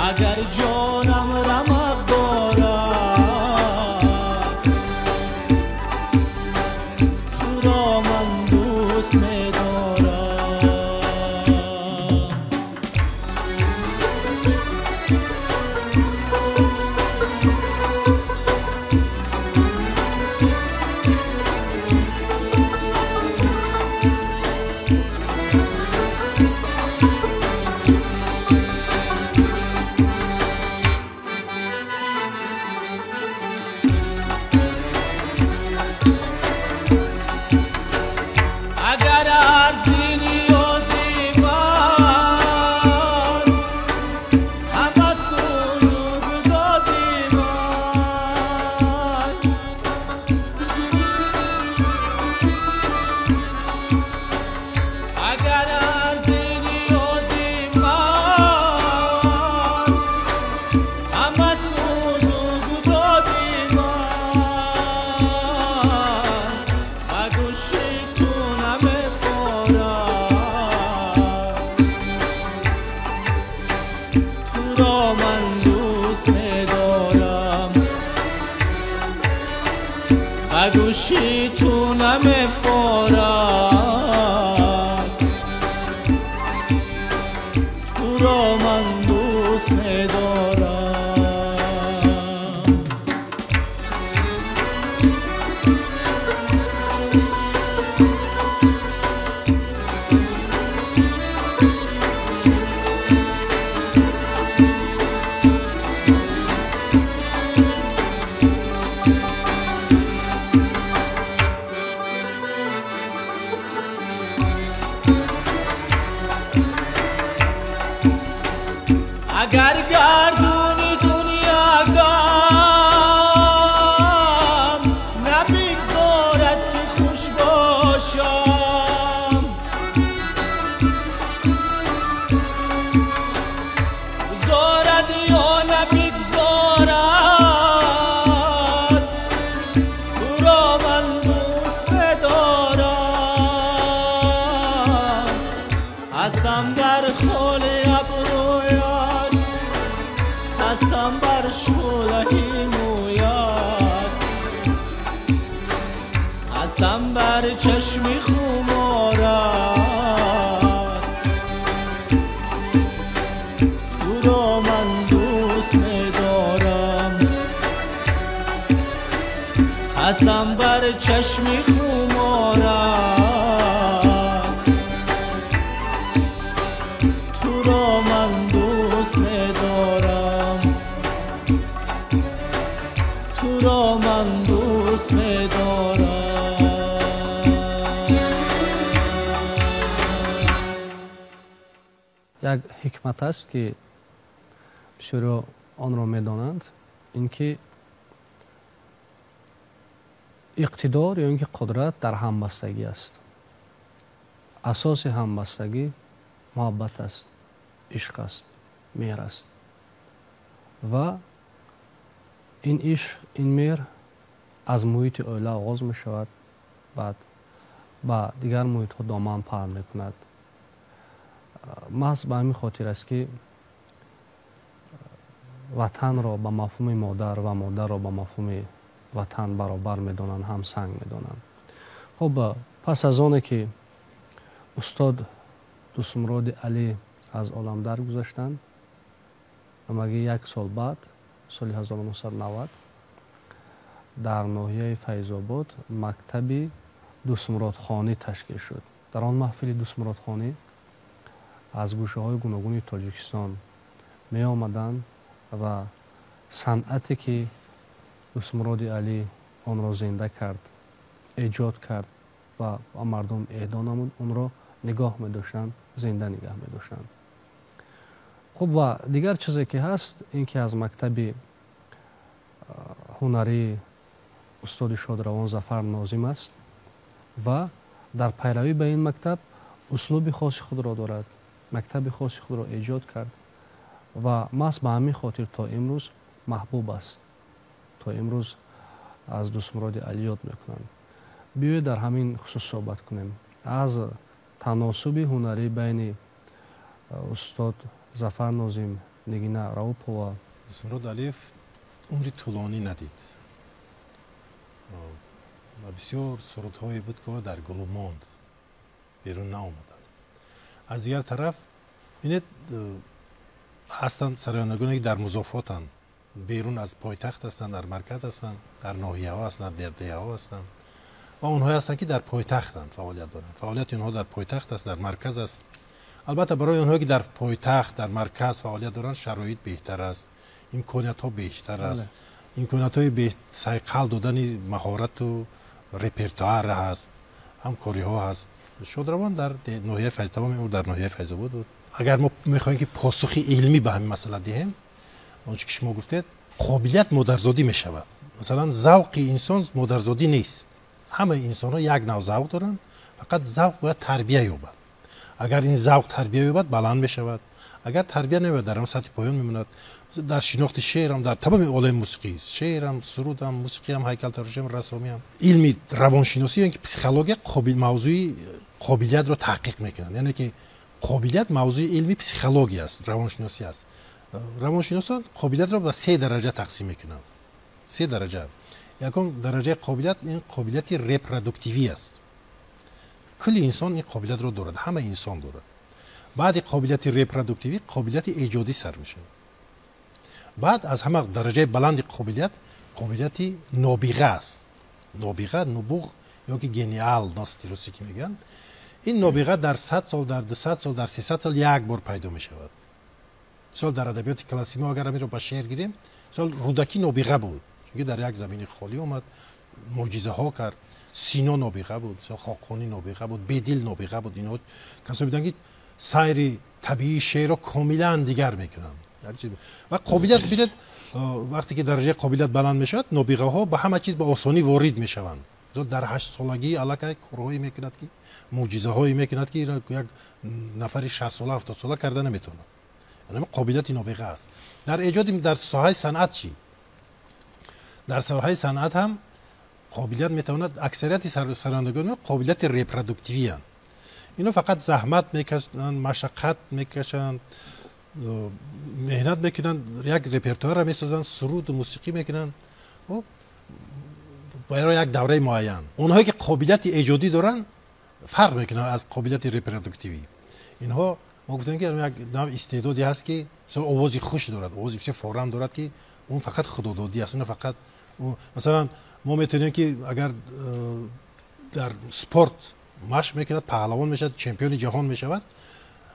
Агар ҷонам рамақ дорад, туро ман дӯст медорам. Агар арзи ниёзи ман, ҳама сӯзу гудози ман. Агар арзи ниёзи ман, ҳама сӯзу гудози ман, ба гӯши ту намефорад, туро ман дӯст медорам. Ба гӯши ту намефорад, туро ман дӯст медорам. Агар гардуни дунё гам набигзорад, ки хуш бошам, гузорад ё набигзорад, туро ман дӯст медорам. Қасам бар холи абрӯят, қасам бар шӯлаи мӯят, қасам бар чашми хуморат, туро ман дӯст медорам. Қасам бар чашми хуморат, туро ман дӯст медорам. Туро ман дӯст медорам. Як ҳикмат аст, ки бисёриҳо онро медонанд, ин ки иқтидор ё ин ки қудрат дар ҳамбастагӣ аст. Асоси ҳамбастагӣ муҳаббат аст, ишқ аст, меҳр аст. Ва ин ишқ, ин меҳр аз муҳити оила оғоз мешавад, баъд ба дигар муҳитҳо доман паҳн мекунад. Маҳз ба ҳамин хотир аст, ки Ватанро ба мафҳуми модар ва модарро ба мафҳуми ватан баробар медонанд, ҳамсанг медонанд. Хуб, пас аз оне ки устод Дӯстмуроди Алӣ аз олам даргузаштанд, ҳамагӣ як сол баъд, соли 1990, дар ноҳияи Файзобод мактаби Дӯстмуродхонӣ ташкил шуд. Дар он маҳфили Дӯстмуродхонӣ аз гӯшаҳои гуногуни Тоҷикистон меомаданд ва санъате ки Дӯстмуроди Алӣ онро зинда кард, эҷод кард ва ба мардум эҳдо намуд, онро нигоҳ медоштанд, зинда нигаҳ медоштанд. Хуб, ва дигар чизе ки ҳаст, ин ки аз мактаби ҳунарии устоди шодравон Зафар Нозим аст ва дар пайравӣ ба ин мактаб услуби хоси худро дорад, мактаби хоси худро эҷод кард ва маҳз ба ҳамин хотир то имрӯз маҳбуб аст, то имрӯз аз Дӯстмуроди Алӣ ёд мекунанд. Биёед дар ҳамин хусус суҳбат кунем, аз таносуби ҳунарӣ байни устод Зафар Нозим, Нигина Раупова. Дӯстмурод Алиев умри тӯлонӣ надид ва бисёр сурудҳое буд, ки дар гулу монд, берун наомаданд. Аз дигар тараф, бинед, ҳастанд сарояндагоне, ки дар музофотанд, берун аз пойтахт ҳастанд, дар марказ ҳастанд, дар ноҳияҳо ҳастанд, дар деҳаҳо ҳастанд ва онҳое ҳастанд, ки дар пойтахтанд, фаъолият доранд. Фаъолияти онҳо дар пойтахт аст, дар марказ аст. Албатта, барои онҳое, ки дар пойтахт, дар марказ фаъолият доранд, шароит беҳтар аст, имкониятҳо бештар аст, имкониятҳои сайқал додани маҳорату репертуар ҳаст, ҳамкориҳо ҳаст. Шодравон дар ноҳияи Файз, тамоми умр дар ноҳияи Файзобод буд. Агар мо мехоҳем, ки посухи илмӣ ба ҳамин масъала диҳем, он чӣ ки шумо гуфтед, қобилият модарзодӣ мешавад. Масалан, завқи инсон модарзодӣ нест. Ҳамаи инсонҳо як нав завқ доранд, фақат завқ бояд тарбия ёбад. Агар ин завқ тарбия ёбад, баланд мешавад, агар тарбия наёбад, дар ҳамон сатҳи поён мемонад. Дар шинохти шеърам, дар тамоми олами мусиқӣ, шеърам, сурудам, мусиқиам, ҳайкалтарошиам, рассомиам, илми равоншиносӣ ё ки психология мавзӯи қобилиятро таҳқиқ мекунанд. Яъне ки қобилият мавзӯи илми психология аст, равоншиносӣ аст. Равоншиносон қобилиятро ба се дараҷа тақсим мекунанд, се дараҷа. Якум дараҷаи қобилият ин қобилияти репродуктивӣ аст. Кулли инсон ин қобилиятро дорад, ҳама инсон дорад. Баъди қобилияти репродуктивӣ қобилияти эҷодӣ сар мешавад. Баъд аз ҳама дараҷаи баланди қобилият қобилияти нобиға аст. Нобиға, нубуғ ё ки гениальность русӣ ки мегӯянд. Ин нобиға дар 100 сол, дар 200 сол, дар 300 сол як бор пайдо мешавад. Мисол, дар адабиёти классикӣ мо агар аминро ба шеър гирем, мисол, Рӯдакӣ нобиға буд, чунки дар як замини холӣ омад, мӯъҷизаҳо кард. Сино нобиға буд, мисол, Хоқонӣ нобиға буд, Бедил нобиға буд. Инҳо касое буданд, ки сайри табиии шеърро комилан дигар мекунанд. Ва қобилият, бинед, вақте ки дараҷаи қобилият баланд мешавад, нобиғаҳо ба ҳама чиз ба осонӣ ворид мешаванд. Дар 8-солагӣ аллакай корҳое мекунад, ки мӯъҷизаҳое мекунад, ки як нафари 60-сола, 70-сола карда наметавонад. Қобилияти нобиға аст дар эҷоди. Дар соҳаи санъат чӣ? Дар соҳаи санъат ҳам қобилият метавонад. Аксарияти сарояндагон қобилияти репродуктивиянд. Ино фақат заҳмат мекашанд, машаққат мекашанд, меҳнат мекунанд, як репертуарро месозанд, суруду мусиқӣ мекунанд барои як давраи муайян. Онҳое, ки қобилияти эҷодӣ доранд, фарқ мекунанд аз қобилияти репродуктивӣ. Инҳо, мо гуфтем, ки як нав истеъдоде ҳаст, ки овози хуш дорад, овози бисёр форам дорад, ки он фақат худододӣ аст. Он фақат, масалан, мо метавонем, ки агар дар спорт машқ мекунад, паҳлавон мешавад, чемпиони ҷаҳон мешавад.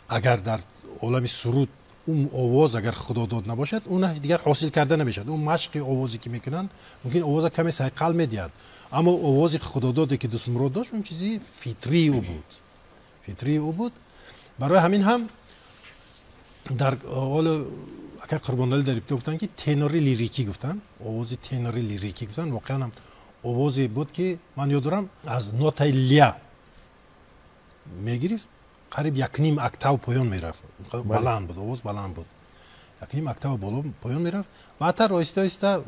Агар дар олами суруд он овоз агар худодод набошад, он дигар ҳосил карда намешавад. Он машқи овозе, ки мекунанд, мумкин овоза каме сайқал медиҳад, аммо овози худододе, ки Дӯстмурод дошт, он чизи фитрии ӯ буд, фитрии ӯ буд. Барои ҳамин ҳам дар ҳоло ака Қурбоналӣ дар ибтидо гуфтанд, ки тенори лирикӣ гуфтанд, овози тенори лирикӣ гуфтанд. Воқеан ҳам овозе буд, ки ман ёд дорам, аз нотаи ля мегирифт, қариб якним октав поён мерафт. Баланд буд овоз, баланд буд, якним октав боло поён мерафт. Баъдтар оҳиста оҳиста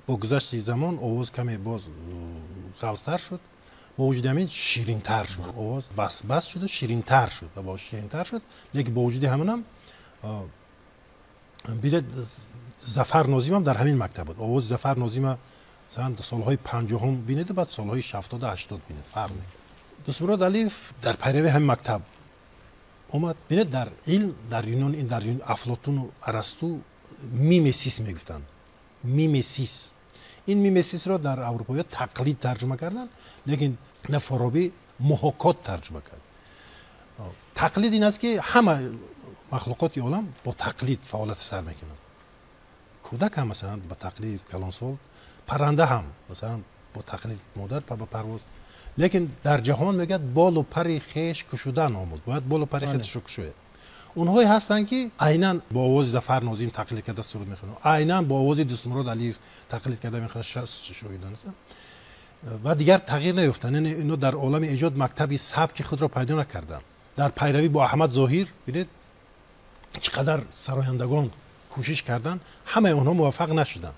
бо гузашти замон овоз каме боз ғафзтар шуд. Бо вуҷуди ҳамин ширинтар шуд овоз, бас бас шуду ширинтар шуд ва ширинтар шуд. Лекин бо вуҷуди ҳаминам, бинед, Зафар Нозим ҳам дар ҳамин мактаб буд. Овози Зафар Нозима масалан солҳои 50-ум бинед, баъд солҳои 70-80 бинед, фарқ мекунад. Дӯстмурод Алиев дар пайравии ҳамин мактаб омад. Бинед, дар илм, дар Юнон, дар Афлотуну Арасту мимесис мегуфтанд. Мимесис. Ин мимесисро дар аврупоиҳо тақлид тарҷума карданд, лекин на Форобӣ муҳокот тарҷума кард. Тақлид ин аст, ки ҳама махлуқоти олам бо тақлид фаъолият сар мекунанд. Кӯдак ҳам масалан ба тақлиди калонсол, парранда ҳам масалан бо тақлид модар ба парвоз. Лекин дар ҷаҳон мегӯяд болу пари хеш кушудан омӯз, бояд болу пари худашро кушояд. Онҳое ҳастанд, ки айнан бо овози Зафар Нозим тақлид карда суруд мехонанд, айнан бо овози Дӯстмурод Алиев тақлид карда мехонанд, шогирдон ва дигар тағйир наёфтанд. Яъне ино дар олами эҷод мактаби сабки худро пайдо накарданд. Дар пайравӣ бо Аҳмад Зоҳир бинед чӣ қадар сарояндагон кӯшиш карданд, ҳамаи онҳо муваффақ нашуданд.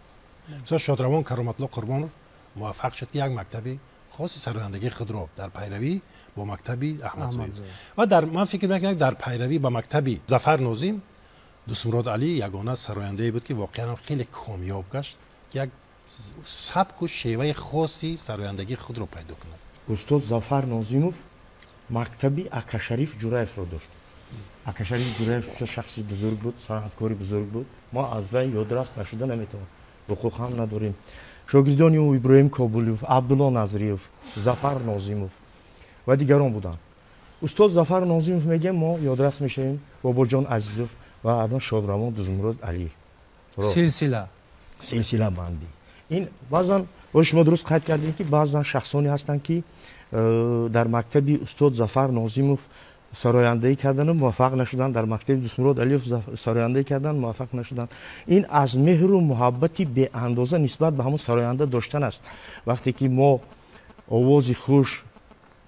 Мисол шодравон Кароматулло Қурбонов муваффақ шуд, ки як мактаби хоси сарояндагии худро дар пайравӣ бо мактаби Аҳмад Зоҳир ва дар ман фикр мекунам, дар пайравӣ ба мактаби Зафар Нозим Дӯстмурод Алӣ ягона сарояндае буд, ки воқеан хеле комёб гашт, ки як сабку шеваи хоси сарояндагии худро пайдо кунад. Устод Зафар Нозимов мактаби Акашариф Ҷураевро дошт. Акашариф Ҷураев шахси бузург буд, санъаткори бузург буд. Мо аз вай ёдрас нашуда наметавонем, ҳуқуқ ҳам надорем. Шогирдони ӯ Иброҳим Кобулев, Абдулло Назриев, Зафар Нозимов ва дигарон буданд. Устод Зафар Нозимов мегӯем, мо ёдрас мешавем Бобоҷон Азизов ва адон шодравон Дӯстмурод Алиев. Силсила. Силсилабандӣ. Ин баъзан шумо дуруст қайд кардем, ки баъзан шахсоне ҳастанд, ки дар мактаби устод Зафар Нозимов сарояндаӣ кардану муваффақ нашуданд, дар мактаби Дӯстмурод Алиев сарояндаӣ карданд, муваффақ нашуданд. Ин аз меҳру муҳаббати беандоза нисбат ба ҳамон сароянда доштан аст. Вақте ки мо овози хуш,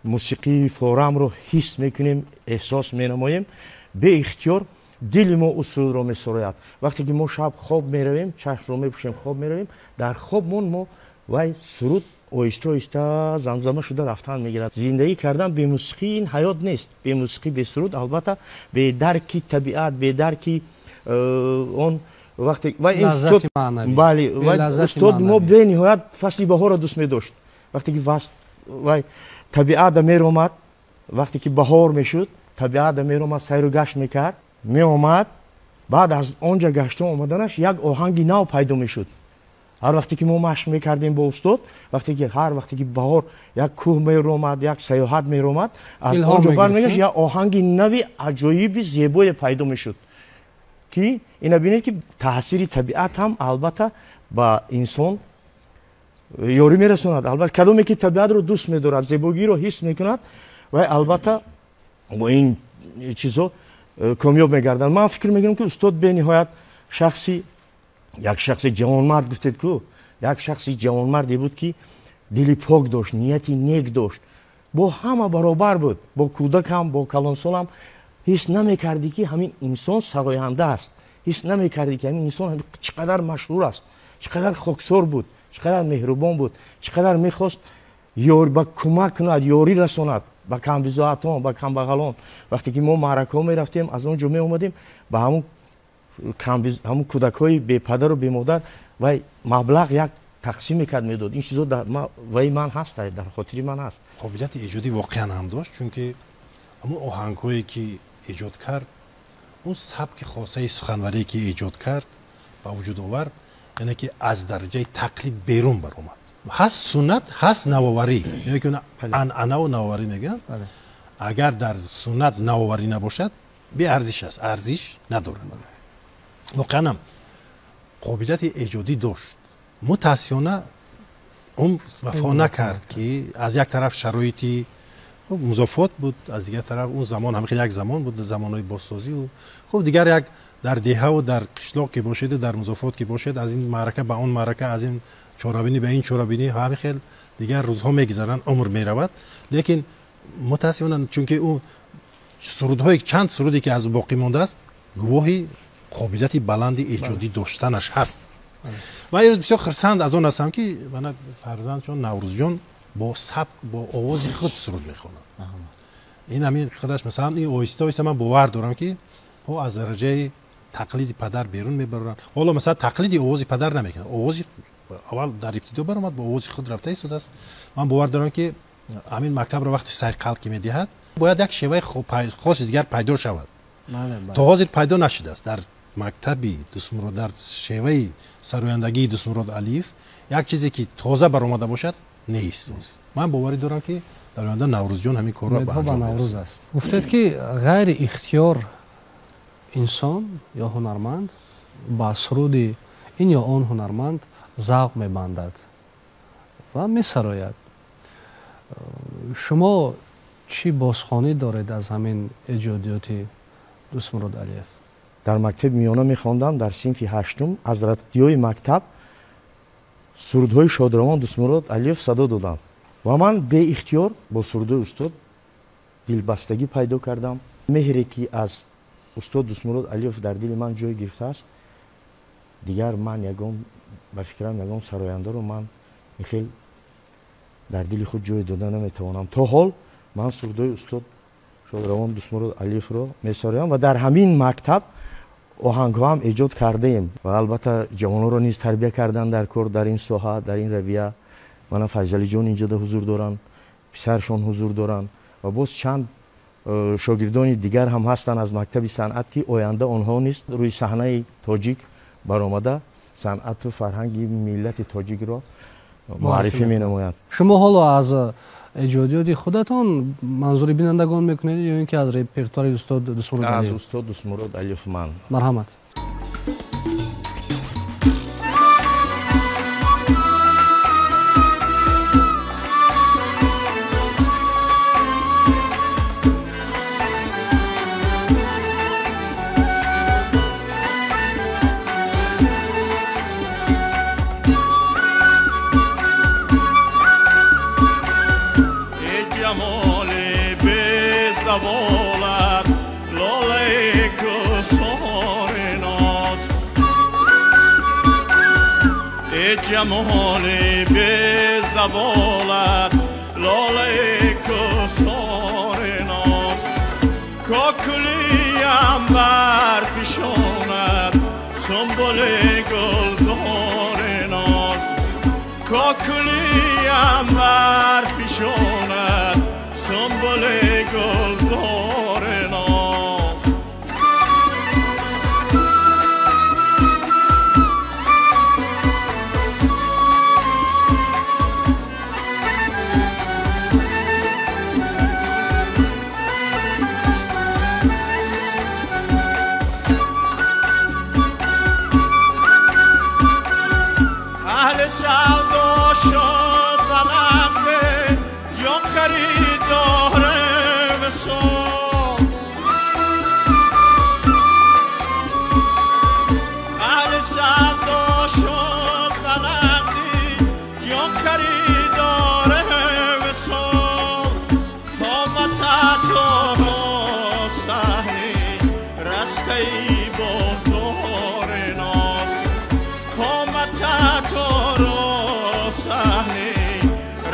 мусиқии форамро ҳис мекунем, эҳсос менамоем, беихтиёр дили мо ӯ сурудро месарояд. Вақте ки мо шаб хоб меравем, чашмро мепӯшем, хоб меравем, дар хобмон мо вай суруд оҳиста оҳиста замзама шуда рафтан мегирад. Зиндагӣ кардан бе мусиқӣ ин ҳаёт нест. Бе мусиқӣ, бе суруд, албатта, бе дарки табиат, бе дарки он вақте бале, устод мо бениҳоят фасли баҳорро дӯст медошт. Вақте ки вай табиата меромад, вақте ки баҳор мешуд, табиата меромад, сайру гашт мекард, меомад, баъд аз он ҷа гашта омаданаш як оҳанги нав пайдо мешуд. Ҳар вақте ки мо машқ мекардем бо устод, вақте ки ҳар вақте ки баҳор як кӯҳ меромад, як саёҳат меромад, аз он ҷо бармегашт, як оҳанги нави аҷоиби зебое пайдо мешуд, ки ина бинед, ки таъсири табиат ҳам албатта ба инсон ёрӣ мерасонад. Албатта, кадоме ки табиатро дӯст медорад, зебогиро ҳис мекунад, вай албатта бо ин чизҳо комёб мегардад. Ман фикр мекунам, ки устод бениҳоят шахси, як шахси ҷавонмард гуфтед ку, як шахси ҷавонмарде буд, ки дили пок дошт, нияти нек дошт, бо ҳама баробар буд, бо кӯдакам, бо калонсолам. Ҳис намекардӣ, ки ҳамин инсон сароянда аст, ҳис намекардӣ, ки ҳамин инсон чӣ қадар машҳур аст, чӣ қадар хоксор буд, чӣ қадар меҳрубон буд, чӣ қадар мехост ёр ба кӯмак кунад, ёрӣ расонад ба камбизоатон, ба камбағалон. Вақте ки мо маъракаҳо мерафтем, аз он ҷо меомадем, ба ҳамун кӯдакҳои бепадару бемодар вай маблағ як тақсим мекард, медод. Ин чизо ваи ман ҳаст, дар хотири ман ҳаст. Қобилияти эҷодӣ воқеан ҳам дошт, чунки ҳамун оҳангҳое ки эҷод кард, он сабки хосаи суханварие ки эҷод кард, ба вуҷуд овард, яъне ки аз дараҷаи тақлид берун баромад. Ҳаст суннат, ҳаст навоварӣ, яъне ки анъанаву навоварӣ мегӯянд. Агар дар суннат навоварӣ набошад, беарзиш аст, арзиш надорад. Воқеан ҳам қобилияти эҷодӣ дошт. Мутаассифона, умр вафо накард, ки аз як тараф шароити хуб музофот буд, аз дигар тараф он замон ҳам хеле як замон буд, замонҳои бозсозӣ. Хуб, дигар як дар деҳаву дар қишлоқ ки бошеду дар музофот ки бошед, аз ин маърака ба он маърака, аз ин чорабинӣ ба ин чорабинӣ, ҳамин хел дигар рӯзҳо мегузаранд, умр меравад. Лекин мутаассифона, чунки ӯ сурудҳое, чанд суруде ки аз ӯ боқӣ мондааст, гувоҳи қобилияти баланди эҷодӣ доштанаш ҳаст. Ва имрӯз бисёр хурсанд аз он ҳастам, ки мана фарзандшон Наврӯзҷон бо сабк, бо овози худ суруд мехонад. Ин ҳамин худаш масалан ин оҳиста оҳиста ман бовар дорам, ки ӯ аз дараҷаи тақлиди падар берун мебаранд. Ҳоло масалан тақлиди овози падар намекунад, овози аввал дар ибтидо баромад, бо овози худ рафта истодааст. Ман бовар дорам, ки ҳамин мактабро вақте сайқал ки медиҳад, бояд як шеваи хоси дигар пайдо шавад. То ҳозир пайдо нашудааст дар мактаби Дӯстмурод, дар шеваи сарояндагии Дӯстмурод Алиев як чизе ки тоза баромада бошад нест. Ман боварӣ дорам, ки дар оянда Наврӯзҷон ҳамин корро ба анҷом Наврӯз аст. Гуфтед, ки ғайри ихтиёр инсон ё ҳунарманд ба суруди ин ё он ҳунарманд завқ мебандад ва месарояд. Шумо чӣ бозхонӣ доред аз ҳамин эҷодиёти Дӯстмурод Алиев? Дар мактаби миёна мехондам, дар синфи ҳаштум аз радиои мактаб сурудҳои шодравон Дӯстмурод Алиев садо додам ва ман беихтиёр бо сурудҳои устод дилбастагӣ пайдо кардам. Меҳре ки аз устод Дӯстмурод Алиев дар дили ман ҷой гирифтааст, дигар ман ягон, ба фикрам, ягон сарояндаро ман хел дар дили худ ҷой дода наметавонам. То ҳол ман сурудҳои устод шодравон Дӯстмурод Алиевро месароям ва дар ҳамин мактаб оҳангҳо ҳам эҷод кардаем ва албатта ҷавононро низ тарбия кардан дар кор, дар ин соҳа, дар ин равия. Мана Файзалиҷон инҷода ҳузур доранд, писаршон ҳузур доранд ва боз чанд шогирдони дигар ҳам ҳастанд аз мактаби санъат, ки оянда онҳо низ рӯи саҳнаи тоҷик баромада санъату фарҳанги миллати тоҷикро муаррифӣ менамоянд. Шумо ҳоло аз эҷодиёти худатон манзури бинандагон мекунед ё ин ки аз репертуари устод Дӯстмурод Алиев? Аз устод Дӯстмурод Алиев ман. Марҳамат. جمال به زوالت لاله کسار ناز، کاکلیم برفشاند سنبل گلزار ناز، کاکلیم برفشاند سنبل گلزار ناز. سودا شد برنده جان خریدار وصال، اهل سودا شد برنده جان خریدار وصال، قامتت آراست اهل رسته ای بازار ناز، قامتت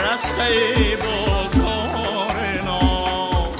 رسته بازار ناز.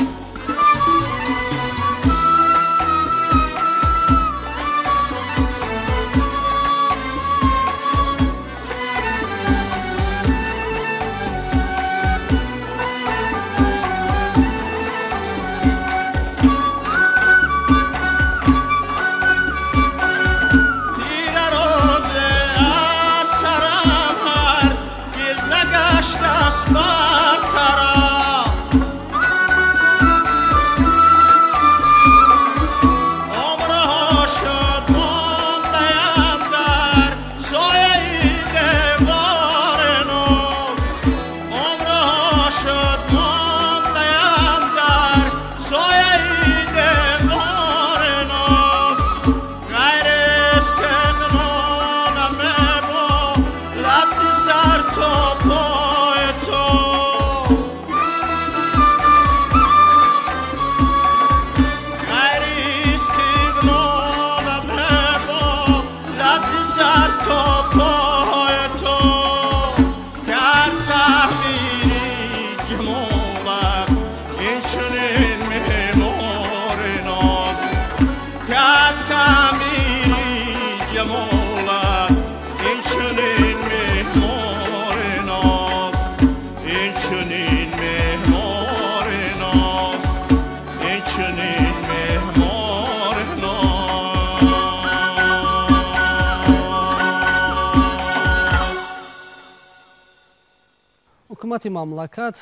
Ҳукумати мамлакат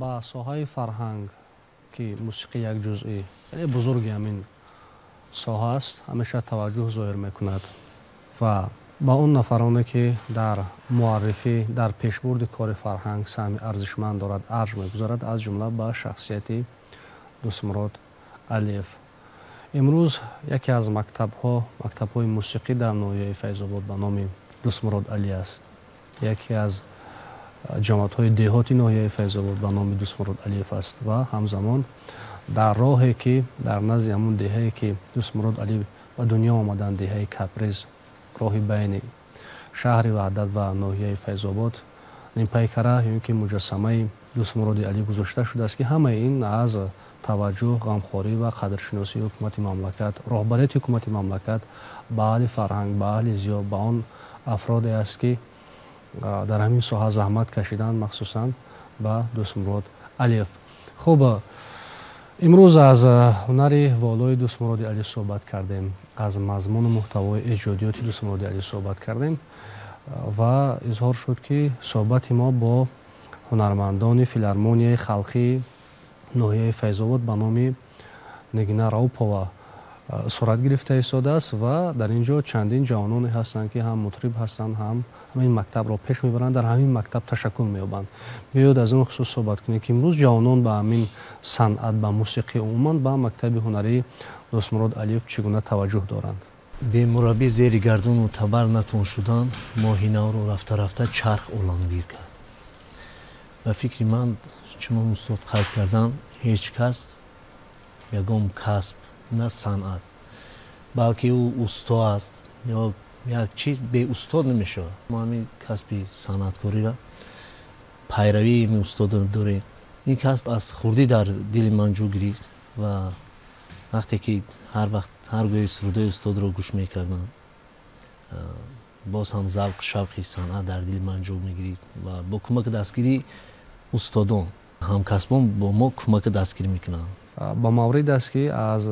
ба соҳаи фарҳанг, ки мусиқӣ як ҷузъи хеле бузурги ҳамин соҳа аст, ҳамеша таваҷҷӯҳ зоҳир мекунад ва ба он нафароне, ки дар муаррифӣ, дар пешбурди кори фарҳанг саҳми арзишманд дорад, арҷ мегузорад, аз ҷумла ба шахсияти Дӯстмурод Алиев. Имрӯз яке аз мактабҳо, мактабҳои мусиқӣ дар ноҳияи Файзобод ба номи Дӯстмурод Али аст. Яке аз ҷамоатҳои деҳоти ноҳияи Файзобод ба номи Дӯстмурод Алиев аст ва ҳамзамон дар роҳе, ки дар назди ҳамун деҳае, ки Дӯстмурод Алиев ба дунё омаданд, деҳаи Каприз, роҳи байни шаҳри Ваҳдат ва ноҳияи Файзобод, нимпайкара ё ин ки муҷассамаи Дӯстмуроди Алӣ гузошта шудааст, ки ҳамаи ин аз таваҷҷӯҳ, ғамхорӣ ва қадршиносии ҳукумати мамлакат, роҳбарияти ҳукумати мамлакат ба аҳли фарҳанг, ба аҳли зиё, ба он афроде аст, ки дар ҳамин соҳа заҳмат кашиданд, махсусан ба Дӯстмурод Алиев. Хуб, имрӯз аз ҳунари волои Дӯстмуроди Алӣ суҳбат кардем, аз мазмуну муҳтавои эҷодиёти Дӯстмуроди Алӣ суҳбат кардем ва изҳор шуд, ки суҳбати мо бо ҳунармандони филармонияи халқии ноҳияи Файзобод ба номи Нигина Раупова сурат гирифта истодааст ва дар ин ҷо чандин ҷавононе ҳастанд, ки ҳам мутриб ҳастанд, ҳам ҳамин мактабро пеш мебаранд, дар ҳамин мактаб ташаккул меёбанд. Биёед аз ин хусус суҳбат кунем, ки имрӯз ҷавонон ба ҳамин санъат, ба мусиқӣ, умуман ба мактаби ҳунарии Дӯстмурод Алиев чӣ гуна таваҷҷӯҳ доранд. Бемураббӣ зери гардуну табар натон шудан, моҳи навро рафта-рафта чарх оламгир кард. Ба фикри ман, чунон устод қайд кардан, ҳеҷ кас ягон касб, на санъат, балки ӯ усто аст ё як чиз беустод намешавад. Мо ҳамин касби санъаткориро пайравии ин устодро дорем. Ин касб аз хурдӣ дар дили ман ҷӯ гирифт ва вақте ки ҳар вақт ҳар гоҳи сурудҳои устодро гӯш мекардам, боз ҳам завқ, шавқи санъат дар дили ман ҷо мегирифт ва бо кӯмаки дастгирии устодон, ҳамкасбон бо мо кӯмаки дастгирӣ мекунанд. Ба маврид аст, ки аз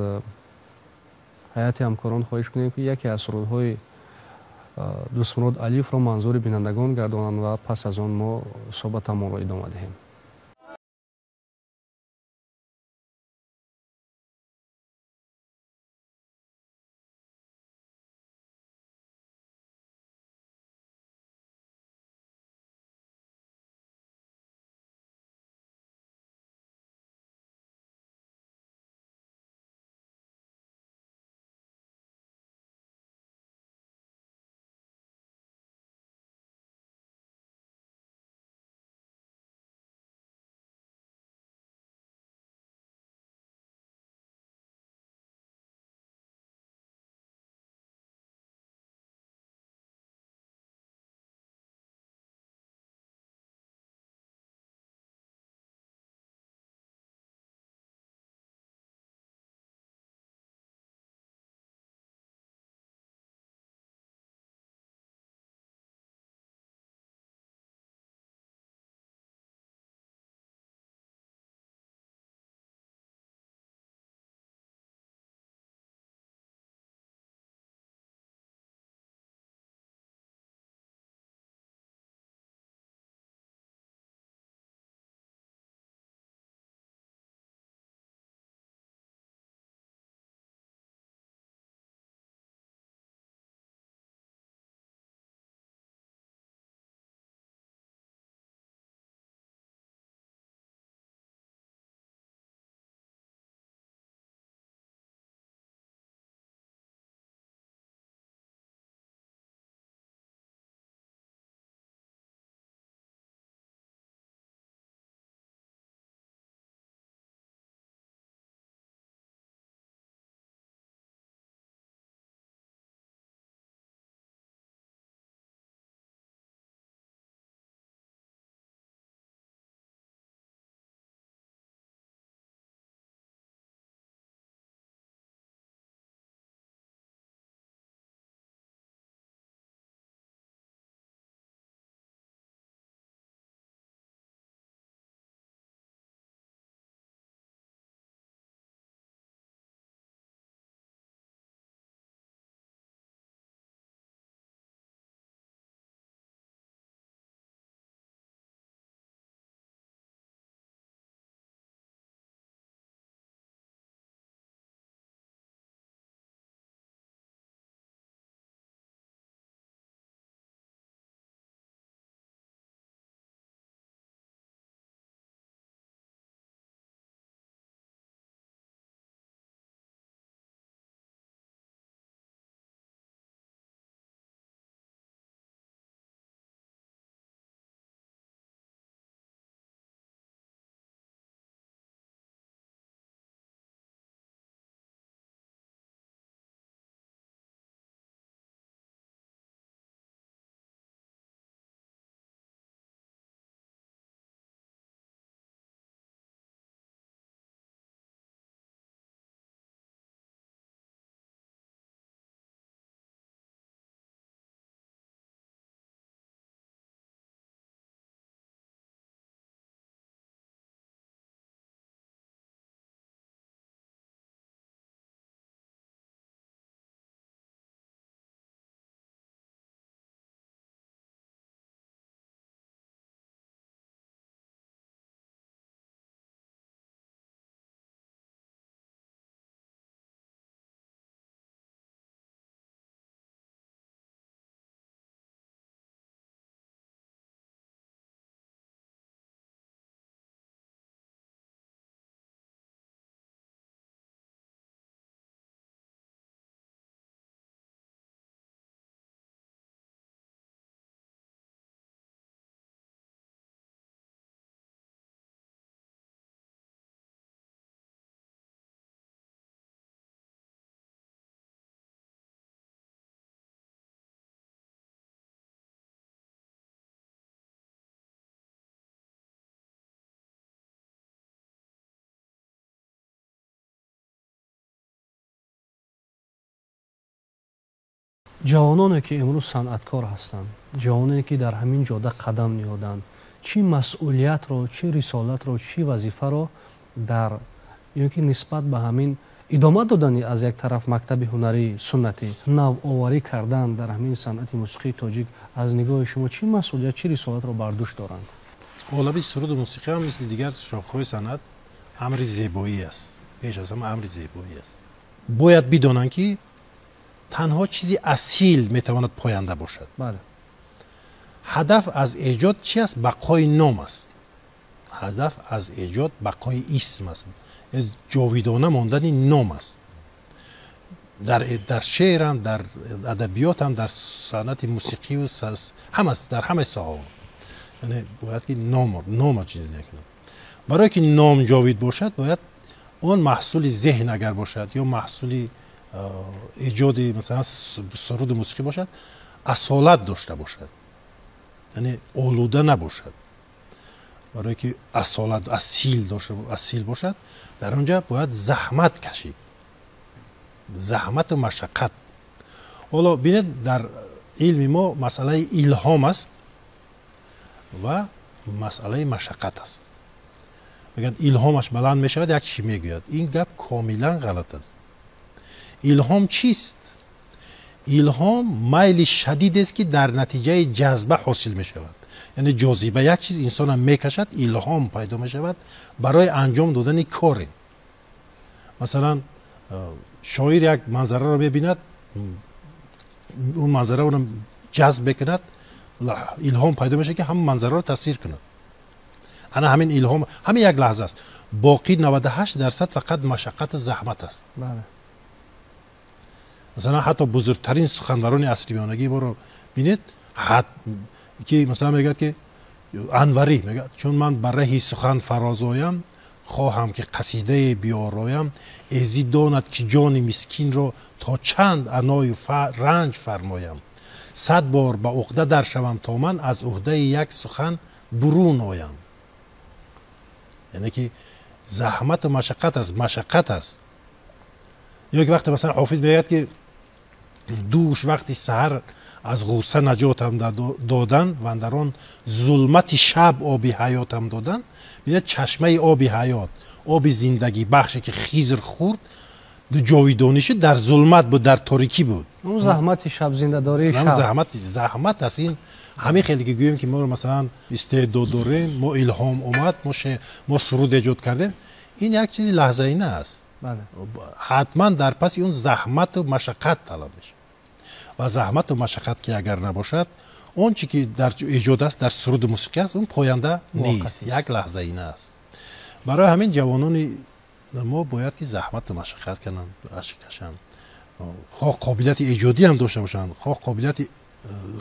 ҳайати ҳамкорон хоҳиш кунем, ки яке аз сурудҳои Дӯстмурод Алиевро манзури бинандагон гардонанд ва пас аз он мо суҳбатамонро идома диҳем. Ҷавононе ки имрӯз санъаткор ҳастанд, ҷавононе ки дар ҳамин ҷода қадам ниҳоданд, чӣ масъулиятро, чӣ рисолатро, чӣ вазифаро дар ё ки нисбат ба ҳамин идома додани аз як тараф мактаби ҳунарии суннатӣ, навоварӣ кардан дар ҳамин санъати мусиқии тоҷик аз нигоҳи шумо чӣ масъулият, чӣ рисолатро бар дӯш доранд? Олами суруду мусиқӣ ҳам мисли дигар шохҳои санъат амри зебоӣ аст. Пеш аз ҳама амри зебоӣ аст. Бояд бидонанд, ки танҳо чизи асил метавонад поянда бошад. Ҳадаф аз эҷод чи аст? Бақои ном аст. Ҳадаф аз эҷод бақои исм аст, ҷовидона мондани ном аст. Дар шеърам, дар адабиётам, дар санъати мусиқию ҳама, дар ҳамаи соҳаҳо, яъне бояд ки нома чиз накунад. Барое ки ном ҷовид бошад, бояд он маҳсули зеҳн агар бошад ё маҳсули эҷоди масалан суруду мусиқӣ бошад, асолат дошта бошад, яъне олуда набошад. Барое ки асолат асил дошта, асил бошад, дар он ҷа бояд заҳмат кашид, заҳмату машаққат. Ҳоло бинед, дар илми мо масъалаи илҳом аст ва масъалаи машаққат аст. Мегӯянд, илҳомаш баланд мешавад, як чӣ мегӯяд. Ин гап комилан ғалат аст. Илҳом чист? Илҳом майли шадидест, ки дар натиҷаи ҷазба ҳосил мешавад. Яъне ҷозиба, як чиз инсона мекашад, илҳом пайдо мешавад барои анҷом додани коре. Масалан, шоир як манзараро мебинад, он манзара ӯро ҷазб мекунад, илҳом пайдо мешавад, ки ҳамон манзараро тасвир кунад. Ана ҳамин илҳом ҳамин як лаҳза аст. Боқӣ 98% фақат машаққату заҳмат аст. Масалан, ҳатто бузургтарин суханварони асри миёнагии моро бинед, ки масалан мегӯяд, ки Анварӣ мегӯяд: «Чун ман ба раҳи сухан фарозоям, хоҳам ки қасидае биёроям, эзӣ донад, ки ҷони мискинро то чанд аною ранҷ фармоям. 100 бор ба уқда дар шавам, то ман аз уҳдаи як сухан бурун оям». Яъне ки заҳмату машаққат аст, машаққат аст. Ё ки вақте масалан Ҳофиз мегӯяд, ки дӯш вақти саҳар аз ғусса наҷотам додан, ва андар он зулмати шаб оби ҳаётам додан. Бинед, чашмаи оби ҳаёт, оби зиндагӣ бахше, ки Хизр хӯрд, ҷовидонӣ шуд, дар зулмат буд, дар торикӣ буд. Он заҳмати шабзиндадории шаб. Заҳмат аст. Ин ҳамин хеле ки гӯем, ки моро масалан истеъдод дорем, мо илҳом омад, мо суруд эҷод кардем, ин як чизи лаҳзаина аст. Ҳатман дар паси он заҳмату машаққат талаб мешавад. Ва заҳмату машаққат ки агар набошад, он чи ки дар эҷод аст, дар суруду мусиқӣ аст, он поянда нест, як лаҳзаина аст. Барои ҳамин ҷавонони мо бояд ки заҳмату машаққат кунанд, ашк кашанд, хоҳ қобилияти эҷодӣ ҳам дошта бошанд, хоҳ қобилияти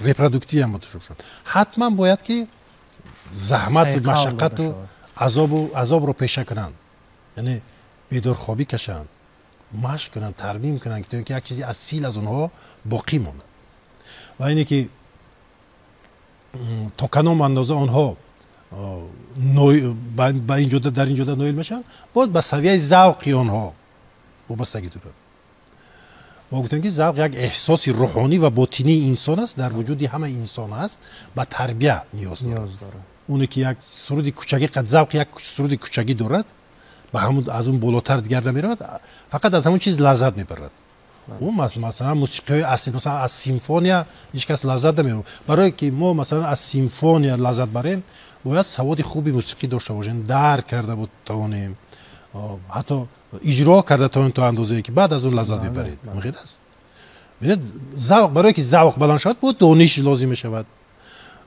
репродуктивӣ ҳам дошта бошанд, ҳатман бояд ки заҳмату машаққату азобро пеша кунанд, яъне бедорхобӣ кашанд, машқ кунанд, тармим кунанд, то ин ки як чизи асил аз онҳо боқӣ монад. Ва ине ки то кадом андоза онҳо ба ин ҷода, дар ин ҷода ноил мешаванд, боз ба савияи завқи онҳо вобастагӣ дорад. Мо гуфтем, ки завқ як эҳсоси рӯҳонӣ ва ботинии инсон аст, дар вуҷуди ҳама инсон аст, ба тарбия ниёз дорад. Оне ки як суруди кӯчагӣ қад завқи як суруди кӯчагӣ дорад, ба ҳамун аз он болотар дигар намеравад, фақат аз ҳамон чиз лаззат мебарад. Ӯ масалан мусиқиҳои асил, масалан аз симфония ҳеҷ кас лаззат намебарад. Барое ки мо масалан аз симфония лаззат барем, бояд саводи хуби мусиқӣ дошта бошем, дарк карда тавонем, ҳатто иҷро карда тавонем, то андозае ки баъд аз он лаззат мебаред. Мехед аст. Бинед, завқ, барое ки завқ баланд шавад, бояд дониш лозим мешавад.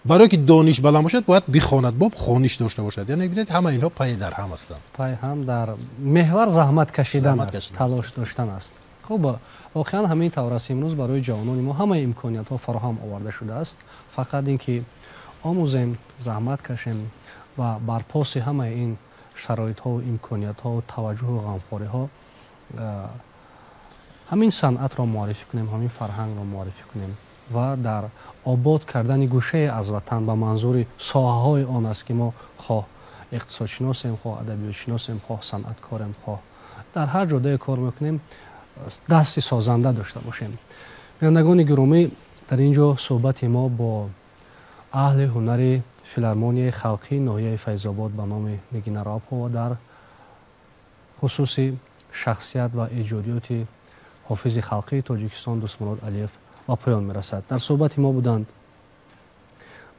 Барое ки дониш баланд бошад, бояд бихонад, боб хониш дошта бошад. Яъне бинед, ҳама инҳо пай дар ҳам ҳастанд. Пай ҳам дар меҳвар заҳмат кашидан аст, талош доштан аст. Хуб, воқеан ҳамин тавр аст. Имрӯз барои ҷавонони мо ҳамаи имкониятҳо фароҳам оварда шудааст, фақат ин ки омӯзем, заҳмат кашем ва бар поси ҳамаи ин шароитҳо, имкониятҳо, таваҷҷӯҳу ғамхориҳо ҳамин санъатро муаррифӣ кунем, ҳамин фарҳангро муаррифӣ кунем ва дар обод кардани гӯшае аз ватан ба манзури соҳаҳои он аст, ки мо хоҳ иқтисодшиносем, хоҳ адабиётшиносем, хоҳ санъаткорем, хоҳ дар ҳар ҷодае кор мекунем, дасти созанда дошта бошем. Бинандагони гиромӣ, дар ин ҷо суҳбати мо бо аҳли ҳунари филармонияи халқии ноҳияи Файзобод ба номи Нигина Рапова дар хусуси шахсият ва эҷодиёти ҳофизи халқии Тоҷикистон Дӯстмурод Алиев ба поён мерасад. Дар суҳбати мо буданд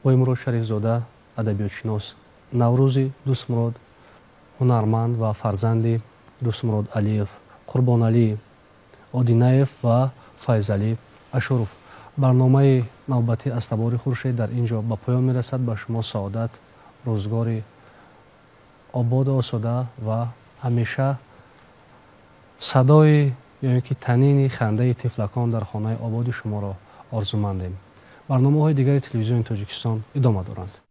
Боимурод Шарифзода, адабиётшинос, Наврӯзи Дӯстмурод, ҳунарманд ва фарзанди Дӯстмурод Алиев, Қурбоналӣ Одинаев ва Файзалӣ Ашуров. Барномаи навбатӣ аз Табори Хуршед дар ин ҷо ба поён мерасад. Ба шумо саодат, рӯзгори ободу осуда ва ҳамеша садои ё ин ки танини хандаи тифлакон дар хонаи ободи шуморо орзумандем. Барномаҳои дигари Телевизиони Тоҷикистон идома доранд.